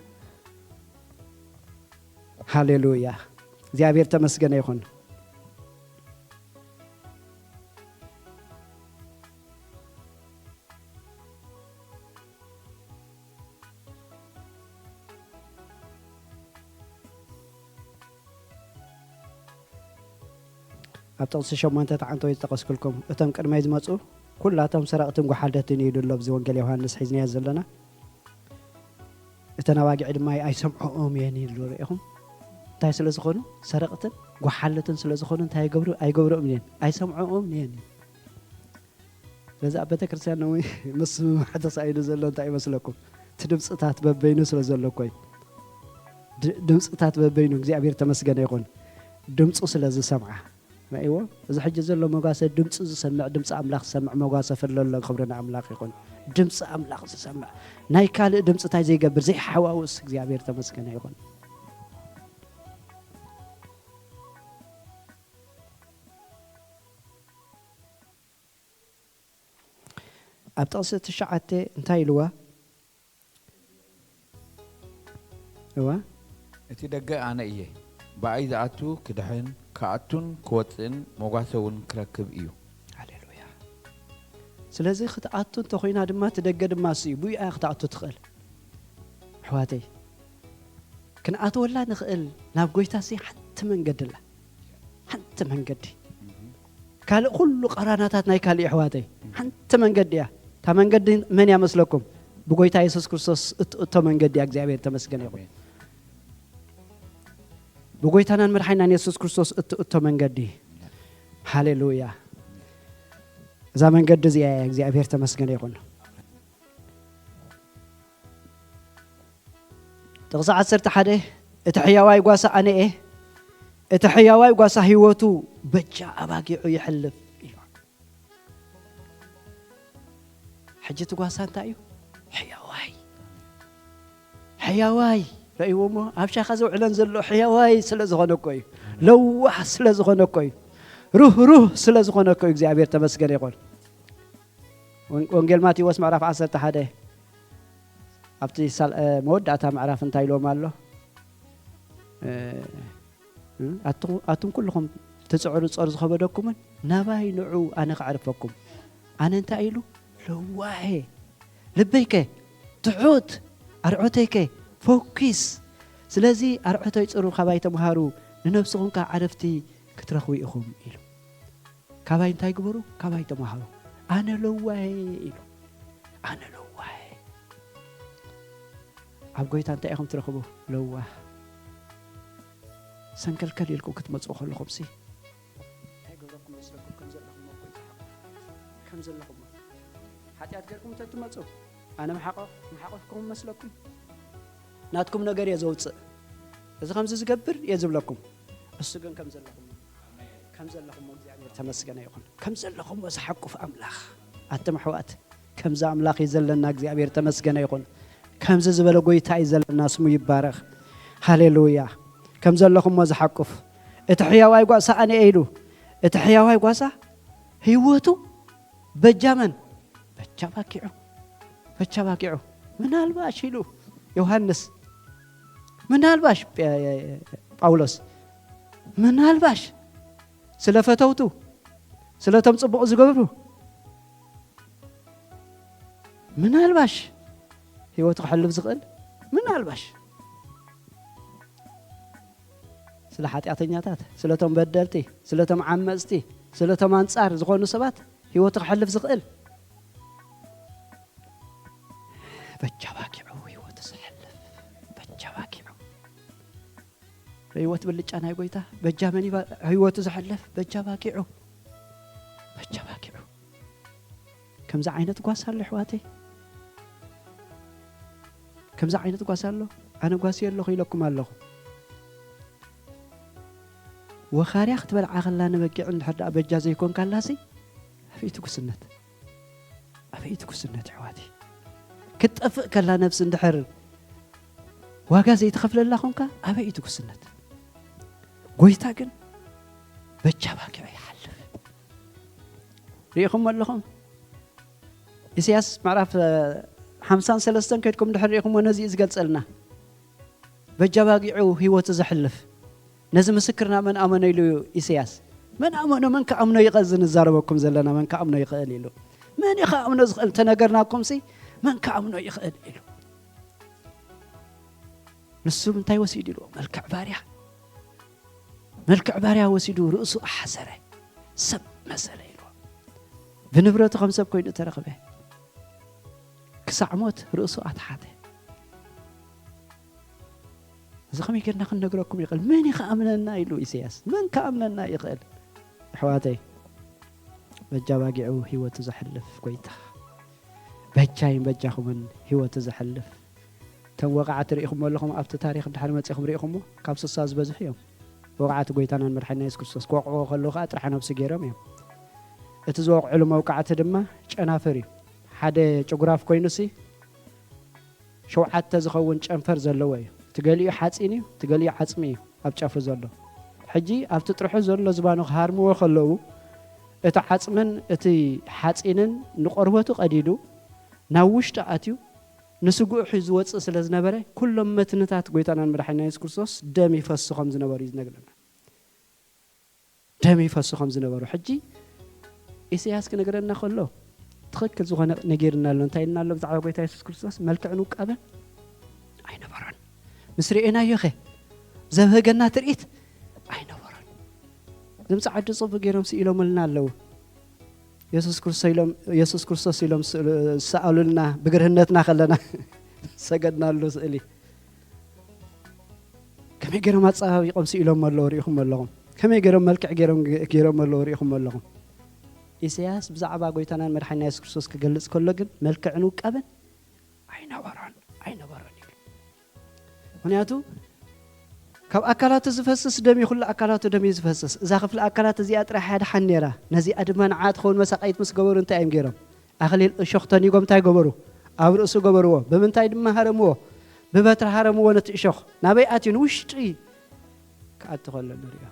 ሃሌሉያ እግዚኣብሔር ተመስገነ ይኹን። ኣብ ጥቕሲ ሸሞንተ ተዓንተወይ ዝጠቐስኩልኩም እቶም ቅድመይ ዝመፁ ኩላቶም ሰረቕትን ጓሓልደትን እዩ ድሎ ኣብዚ ወንጌል ዮሃንስ ሒዝናዮ ዘለና። እተን ኣባጊዕ ድማ ኣይሰምዖኦም እየን ይብሉ ርኢኹም። እንታይ ስለ ዝኾኑ? ሰረቕትን ጓሓልትን ስለ ዝኾኑ እንታይ ይገብሩ? ኣይገብሮም እየን። ኣይሰምዖኦም እየን። ስለዚ ኣብ ቤተክርስትያን እውን ምስምማዕ ተሳኢኑ ዘሎ እንታይ ይመስለኩም? እቲ ድምፅታት በበይኑ ስለ ዘሎ እኮ እዩ። ድምፅታት በበይኑ እግዚኣብሔር ተመስገነ ይኹን። ድምፁ ስለ ዝሰምዓ መእዎ እዚ ሕጂ ዘሎ መጓሰ ድምፂ ዝሰምዕ፣ ድምፂ ኣምላኽ ዝሰምዕ መጓሰ ፍለሎ። ክብሪ ንኣምላኽ ይኹን። ድምፂ ኣምላኽ ዝሰምዕ፣ ናይ ካልእ ድምፂ እንታይ ዘይገብር ዘይሓዋውስ እግዚኣብሔር ተመስገነ ይኹን። ኣብ ጥቕሲ ትሽዓተ እንታይ ኢልዋ? እዋ እቲ ደገ ኣነ እየ፣ ብኣይ ዝኣቱ ክድሕን ክኣቱን ክወጽእን መጓሰ እውን ክረክብ እዩ። ሃሌሉያ። ስለዚ ክትኣቱ እንተኾይና ድማ እቲ ደገ ድማ እሱ እዩ። ብኡ እያ ክትኣቱ ትኽእል። ኣሕዋተይ ክንኣትወላ ንኽእል ናብ ጎይታ ሲ ሓንቲ መንገዲ ኣላ። ሓንቲ መንገዲ ካልእ ኩሉ ቀራናታት ናይ ካልእ ኣሕዋተይ ሓንቲ መንገዲ እያ። እታ መንገዲ መን እያ መስለኩም? ብጎይታ የሱስ ክርስቶስ እትእቶ መንገዲ እያ። እግዚኣብሔር ተመስገን ይኹን። ብጎይታናን መድሓኒናን የሱስ ክርስቶስ እትእቶ መንገዲ። ሃሌሉያ። እዛ መንገዲ እዚኣ እያ። እግዚኣብሔር ተመስገን ይኹን። ጥቕሲ ዓሰርተ ሓደ እቲ ሕያዋይ ጓሳ ኣነ እየ፣ እቲ ሕያዋይ ጓሳ ህይወቱ በጃ ኣባጊዑ ይሕልፍ ኢሉ። ሕጂ እቲ ጓሳ እንታይ እዩ? ሕያዋይ። ሕያዋይ ረእይዎ እሞ ኣብ ሻኻ ዘውዕለን ዘሎ ሕያዋይ ስለ ዝኾነ እኮ እዩ። ለዋህ ስለ ዝኾነ እኮ እዩ። ሩህ ሩህ ስለ ዝኾነ እኮ እዩ። እግዚኣብሔር ተመስገን ይኾን። ወንጌል ማቴዎስ ምዕራፍ ዓሰርተ ሓደ ኣብቲ መወዳእታ ምዕራፍ እንታይ ኢልዎም ኣሎ? ኣቱም ኩልኹም ትፅዕሩ ፀር ዝኸበደኩምን ናባይ ንዑ ኣነ ከዕርፈኩም። ኣነ እንታይ ኢሉ? ለዋሄ ልበይከ ትሑት ኣርዖተይከ ፈኪስ። ስለዚ ኣርዖተይ ፅሩ ካባይ ተምሃሩ ንነብስኹም ከዓ ዓረፍቲ ክትረኽቡ ኢኹም ኢሉ። ካባይ እንታይ ግበሩ? ካባይ ተምሃሩ። ኣነ ለዋሄ ኢሉ። ኣነ ለዋሄ። ኣብ ጎይታ እንታይ ኢኹም ትረኽቡ? ለዋህ። ሰንከልከል ኢልኩም ክትመፅኡ ከለኹም ሲ እንታይ ገብረኩም መስለኩም? ከም ዘለኹም እኮ ይዝሓቁ። ከም ዘለኹም ሓጢኣት ገርኩም ተትመፁ ኣነ መሓቆ መሓቆፍኩም መስለኩም? ናትኩም ነገር እየ ዘውፅእ። እዚ ከምዚ ዝገብር እየ ዝብለኩም። እሱ ግን ከም ዘለኹም ከም ዘለኹም እግዚኣብሔር ተመስገነ ይኹን። ከም ዘለኹም ዝሓቁፍ ኣምላኽ ኣትም ኣሕዋት ከምዚ ኣምላኽ እዩ ዘለና እግዚኣብሔር ተመስገነ ይኹን። ከምዚ ዝበለ ጎይታ እዩ ዘለና ስሙ ይባረኽ። ሃሌሉያ። ከም ዘለኹሞ ዝሓቁፍ እቲ ሕያዋይ ጓሳ ኣነ እየ ኢሉ እቲ ሕያዋይ ጓሳ ህይወቱ በጃ መን በቻ ባኪዑ በቻ ባኪዑ ምናልባሽ ኢሉ ዮሃንስ ምናልባሽ ጳውሎስ ምናልባሽ ስለ ፈተውቱ ስለቶም ፅቡቕ ዝገብሩ ምናልባሽ ህይወቱ ክሕልፍ ዝኽእል ምናልባሽ ስለ ሓጢኣተኛታት ስለቶም በደልቲ ስለቶም ዓመፅቲ ስለቶም ኣንፃር ዝኾኑ ሰባት ህይወቱ ክሕልፍ ዝኽእል በጃ ባኪዑ ህይወቱ ዝሕልፍ በጃ ባኪዑ ህይወት ብልጫ ናይ ጎይታ በጃ መን ህይወቱ ዝሕልፍ በጃ ባኪዑ በጃ ባኪዑ ከምዚ ዓይነት ጓሳ ኣሎ ኣሕዋተይ ከምዚ ዓይነት ጓሳ ኣሎ ኣነ ጓስየ ኣለኹ ኢለኩም ኣለኹ ወኻርያ ክትበልዓ ከላ ንበጊዕ እንድሕር ደኣ በጃ ዘይኮንካላሲ ኣበይ ትጉስነት ኣበይ ትጉስነት ኣሕዋተይ ክትጠፍእ ከላ ነብሲ እንድሕር ዋጋ ዘይትኸፍለላ ኮንካ ኣበይ ትጉስነት ጎይታ ግን በጃ ባኪዑ ይሓልፍ ርኢኹም ኣለኹም ኢሳያስ ምዕራፍ ሓምሳን ሰለስተን ከድኩም ድሕር ርኢኹምዎ ነዚ እዩ ዝገልጸልና በጃ ባጊዑ ህይወቱ ዘሕልፍ ነዚ ምስክርና መን ኣመኖ ኢሉ ኢሳያስ መን ኣመኖ መን ከኣምኖ ይኽእል ዝንዛረበኩም ዘለና መን ከኣምኖ ይኽእል ኢሉ መን እዩ ከኣምኖ ዝኽእል ተነገርናኩም ሲ መን ከኣምኖ ይኽእል ኢሉ ንሱ እንታይ ወሲዱ ኢሉ መልክዕ ባርያ መልክዕ ባርያ ወሲዱ ርእሱ ኣሓሰረ ሰብ መሰለ ኢሉ ብንብረቱ ከም ሰብ ኮይኑ ተረኽበ ክሳዕ ሞት ርእሱ ኣትሓተ እዚ ከመይ ጌርና ክንነግረኩም ይኽእል መን እዩ ከኣምነና ኢሉ ኢሳያስ መን ከኣምነና ይኽእል ኣሕዋተይ በጃ ባጊዑ ህይወቱ ዘሕልፍ ጎይታ በጃይን በጃኹምን ህይወቱ ዘሕልፍ እቶም ወቓዕቲ ርኢኹሞ ኣለኹም ኣብቲ ታሪኽ ድሓር መፂኹም ርኢኹሞ ካብ ስሳ ዝበዝሑ እዮም ወቕዓቲ ጎይታናን መድሓኒና የሱስ ክርስቶስ ክወቕዕዎ ከለዉ ከዓ ጥራሕ ነብሲ ገይሮም እዮም። እቲ ዝወቕዕሉ መውቃዕቲ ድማ ጨናፍር እዩ። ሓደ ጭጉራፍ ኮይኑሲ ሸውዓተ ዝኸውን ጨንፈር ዘለዎ እዩ። እቲ ገሊኡ ሓፂን እዩ፣ እቲ ገሊኡ ዓፅሚ እዩ ኣብ ጫፉ ዘሎ። ሕጂ ኣብቲ ጥርሑ ዘሎ ዝባኑ ክሃርምዎ ከለዉ እቲ ዓፅምን እቲ ሓፂንን ንቆርበቱ ቀዲዱ ናብ ውሽጢ ኣትዩ ንስግኡ ሒዙ ዝወፅእ ስለ ዝነበረ ኩሎም መትንታት ጎይታናን መድሓኒና የሱስ ክርስቶስ ደም ይፈሱ ከም ዝነበሩ እዩ ዝነግረና። ደም ይፈሱ ከም ዝነበሩ ሕጂ ኢሳያስ ክነግረና ከሎ ትኽክል ዝኾነ ነጊርና ኣሎ። እንታይ ኢልና ኣሎ? ብዛዕባ ጎይታ የሱስ ክርስቶስ መልክዕን ውቃበን ኣይነበሮን። ምስ ርኤናዮ ኸ ዘብህገና ትርኢት ኣይነበሮን። ድምፂ ዓዲ ፅቡቅ ገይሮም ስኢሎምልና ኣለዉ። የሱስ ክርስቶስ ኢሎም፣ የሱስ ክርስቶስ ኢሎም ዝሰኣሉልና ብግርህነትና ከለና ሰገድናሉ ስእሊ። ከመይ ገይሮም ኣጸባቢቆም ስኢሎም ኣለዉ ርኢኹም ኣለኹም። ከመይ ገይሮም መልክዕ ገይሮም፣ ገይሮም ኣለዉ ርኢኹም ኣለኹም። ኢሳያስ ብዛዕባ ጎይታናን መድሓኒና የሱስ ክርስቶስ ክገልጽ ከሎ ግን መልክዕን ውቃበን ኣይነበሮን፣ ኣይነበሮን ይብል። ምኽንያቱ ካብ ኣካላቱ ዝፈስስ ደም እዩ፣ ኩሉ ኣካላቱ ደም እዩ ዝፈስስ። እዛ ክፍሊ ኣካላት እዚኣ ጥራሕ እያ ደሓን ነይራ። ነዚኣ ድማ ንዓ ትኸውን መሳቀይት ምስ ገበሩ እንታይ እዮም ገይሮም? ኣኽሊል እሾኽ ተኒጎም እንታይ ገበሩ? ኣብ ርእሱ ገበርዎ። ብምንታይ ድማ ሃረምዎ? ብበትሪ ሃረምዎ ነቲ እሾኽ። ናበይ ኣትዩ? ንውሽጢ ክኣቱ ከሎ ንሪኦ።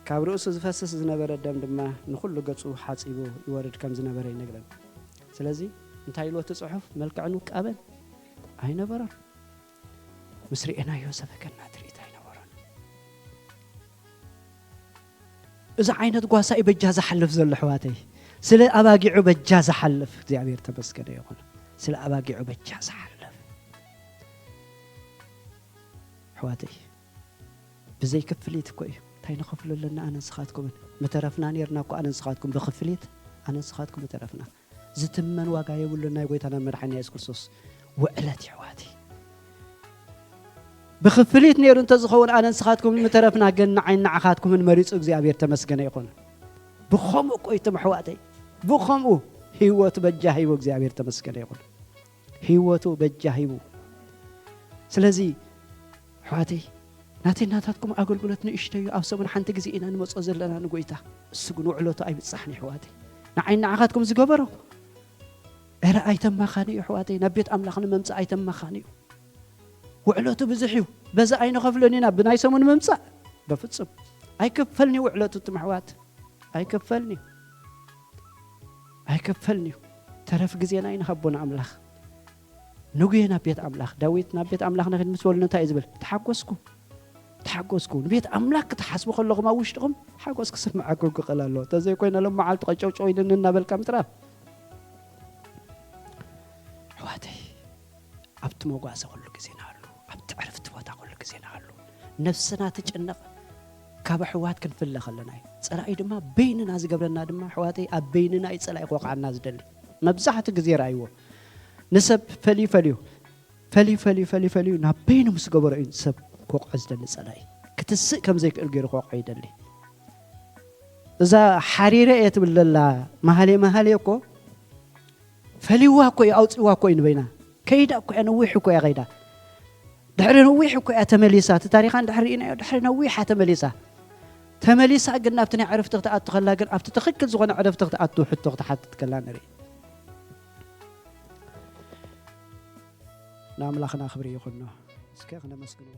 ካብ ርእሱ ዝፈስስ ዝነበረ ደም ድማ ንኹሉ ገጹ ሓጺቡ ይወርድ ከም ዝነበረ ይነግረና። ስለዚ እንታይ ኢሉ እቲ ጽሑፍ? መልክዕን ውቃበን ኣይነበሮን። ምስ ርኤናዮ ዘበገና ትርኢት ኣይነበሮን። እዚ ዓይነት ጓሳ እዩ በጃ ዝሓልፍ ዘሎ ኣሕዋተይ። ስለ ኣባጊዑ በጃ ዝሓልፍ እግዚኣብሔር ተመስገነ ይኹን። ስለ ኣባጊዑ በጃ ዝሓልፍ ኣሕዋተይ፣ ብዘይ ክፍሊት እኮ እዩ። እንታይ ንኸፍሎ ኣለና ኣነ ንስኻትኩምን? ምተረፍና ኔርና እኮ ኣነ ንስኻትኩም ብክፍሊት፣ ኣነ ንስኻትኩም ምተረፍና። ዝትመን ዋጋ የብሉን ናይ ጎይታና መድሓኒና የሱስ ክርስቶስ ውዕለት እዩ ኣሕዋተይ። ብክፍሊት ነይሩ እንተዝኸውን ኣነ ንስኻትኩም ምተረፍና፣ ግን ንዓይን ንዓኻትኩምን መሪጹ እግዚኣብሔር ተመስገነ ይኹን። ብኸምኡ እኮ እዩ ትም ኣሕዋተይ፣ ብኸምኡ ህይወቱ በጃ ሂቡ እግዚኣብሔር ተመስገነ ይኹን። ህይወቱ በጃ ሂቡ። ስለዚ ኣሕዋተይ ናተይ ናታትኩም ኣገልግሎት ንእሽተይ እዩ። ኣብ ሰሙን ሓንቲ ግዜ ኢና ንመጾ ዘለና ንጎይታ። እሱ ግን ውዕለቱ ኣይብጻሕን እዩ ኣሕዋተይ። ንዓይን ንዓኻትኩም ዝገበሮ፣ ኧረ ኣይተማኻኒ እዩ ኣሕዋተይ። ናብ ቤት ኣምላኽ ንምምጻእ ኣይተማኻኒ እዩ። ውዕለቱ ብዙሕ እዩ። በዚ ኣይንኸፍሎን ኢና ብናይ ሰሙን ምምጻእ። በፍጹም ኣይክፈልኒ ውዕለቱ ትም ኣሕዋት። ኣይክፈልኒ እዩ። ኣይክፈልኒ እዩ። ተረፍ ግዜና እዩ ንሃቦ ንኣምላኽ። ንጉየ ናብ ቤት ኣምላኽ። ዳዊት ናብ ቤት ኣምላኽ ንኺድ ምስ በሉ እንታይ እዩ ዝብል? ተሓጎስኩ። ተሓጎስኩ። ንቤት ኣምላኽ ክትሓስቡ ከለኹም ኣብ ውሽጥኹም ሓጎስ ክስምዓኩም ክኽእል ኣለዎ። እንተዘይኮይነ ሎም መዓልቲ ቀጨውጨው ኢልኒ እናበልካ ምጥራፍ። ኣሕዋተይ፣ ኣብቲ መጓሰ ኩሉ ግዜ ንሃሉ፣ ኣብቲ ዕረፍቲ ቦታ ኩሉ ግዜ ንሃሉ። ነፍስና ትጭነቕ፣ ካብ ኣሕዋት ክንፍለ ከለና እዩ። ጸላኢ ድማ በይንና ዝገብረና ድማ ኣሕዋተይ ኣብ በይንና እዩ ጸላኢ ክወቕዓና ዝደሊ። መብዛሕትኡ ግዜ ረኣይዎ። ንሰብ ፈልዩ ፈልዩ፣ ፈልዩ ፈልዩ ፈልዩ ፈልዩ ናብ በይኑ ምስ ገበሮ እዩ ሰብ ክወቕዖ ዝደሊ ጸላኢ። ክትስእ ከም ዘይክእል ገይሩ ክወቕዖ ይደሊ። እዛ ሓሪረ እየ ትብል ዘላ መሃሌ መሃሌ እኮ ፈልይዋ እኮ እዩ፣ ኣውፅዋ እኮ እዩ ንበይና። ከይዳ እኮ እያ፣ ነዊሕ እኮ እያ ከይዳ። ድሕሪ ነዊሕ እኮ እያ ተመሊሳ። እቲ ታሪኻን ድሕሪ ርኢናዮ፣ ድሕሪ ነዊሓ ተመሊሳ። ተመሊሳ ግን ናብቲ ናይ ዕረፍቲ ክትኣቱ ከላ ግን ኣብቲ ትኽክል ዝኾነ ዕረፍቲ ክትኣቱ ሕቶ ክትሓትት ከላ ንርኢ። ንኣምላኽና ክብሪ ይኹኖ። እስከ ክነመስግኖ።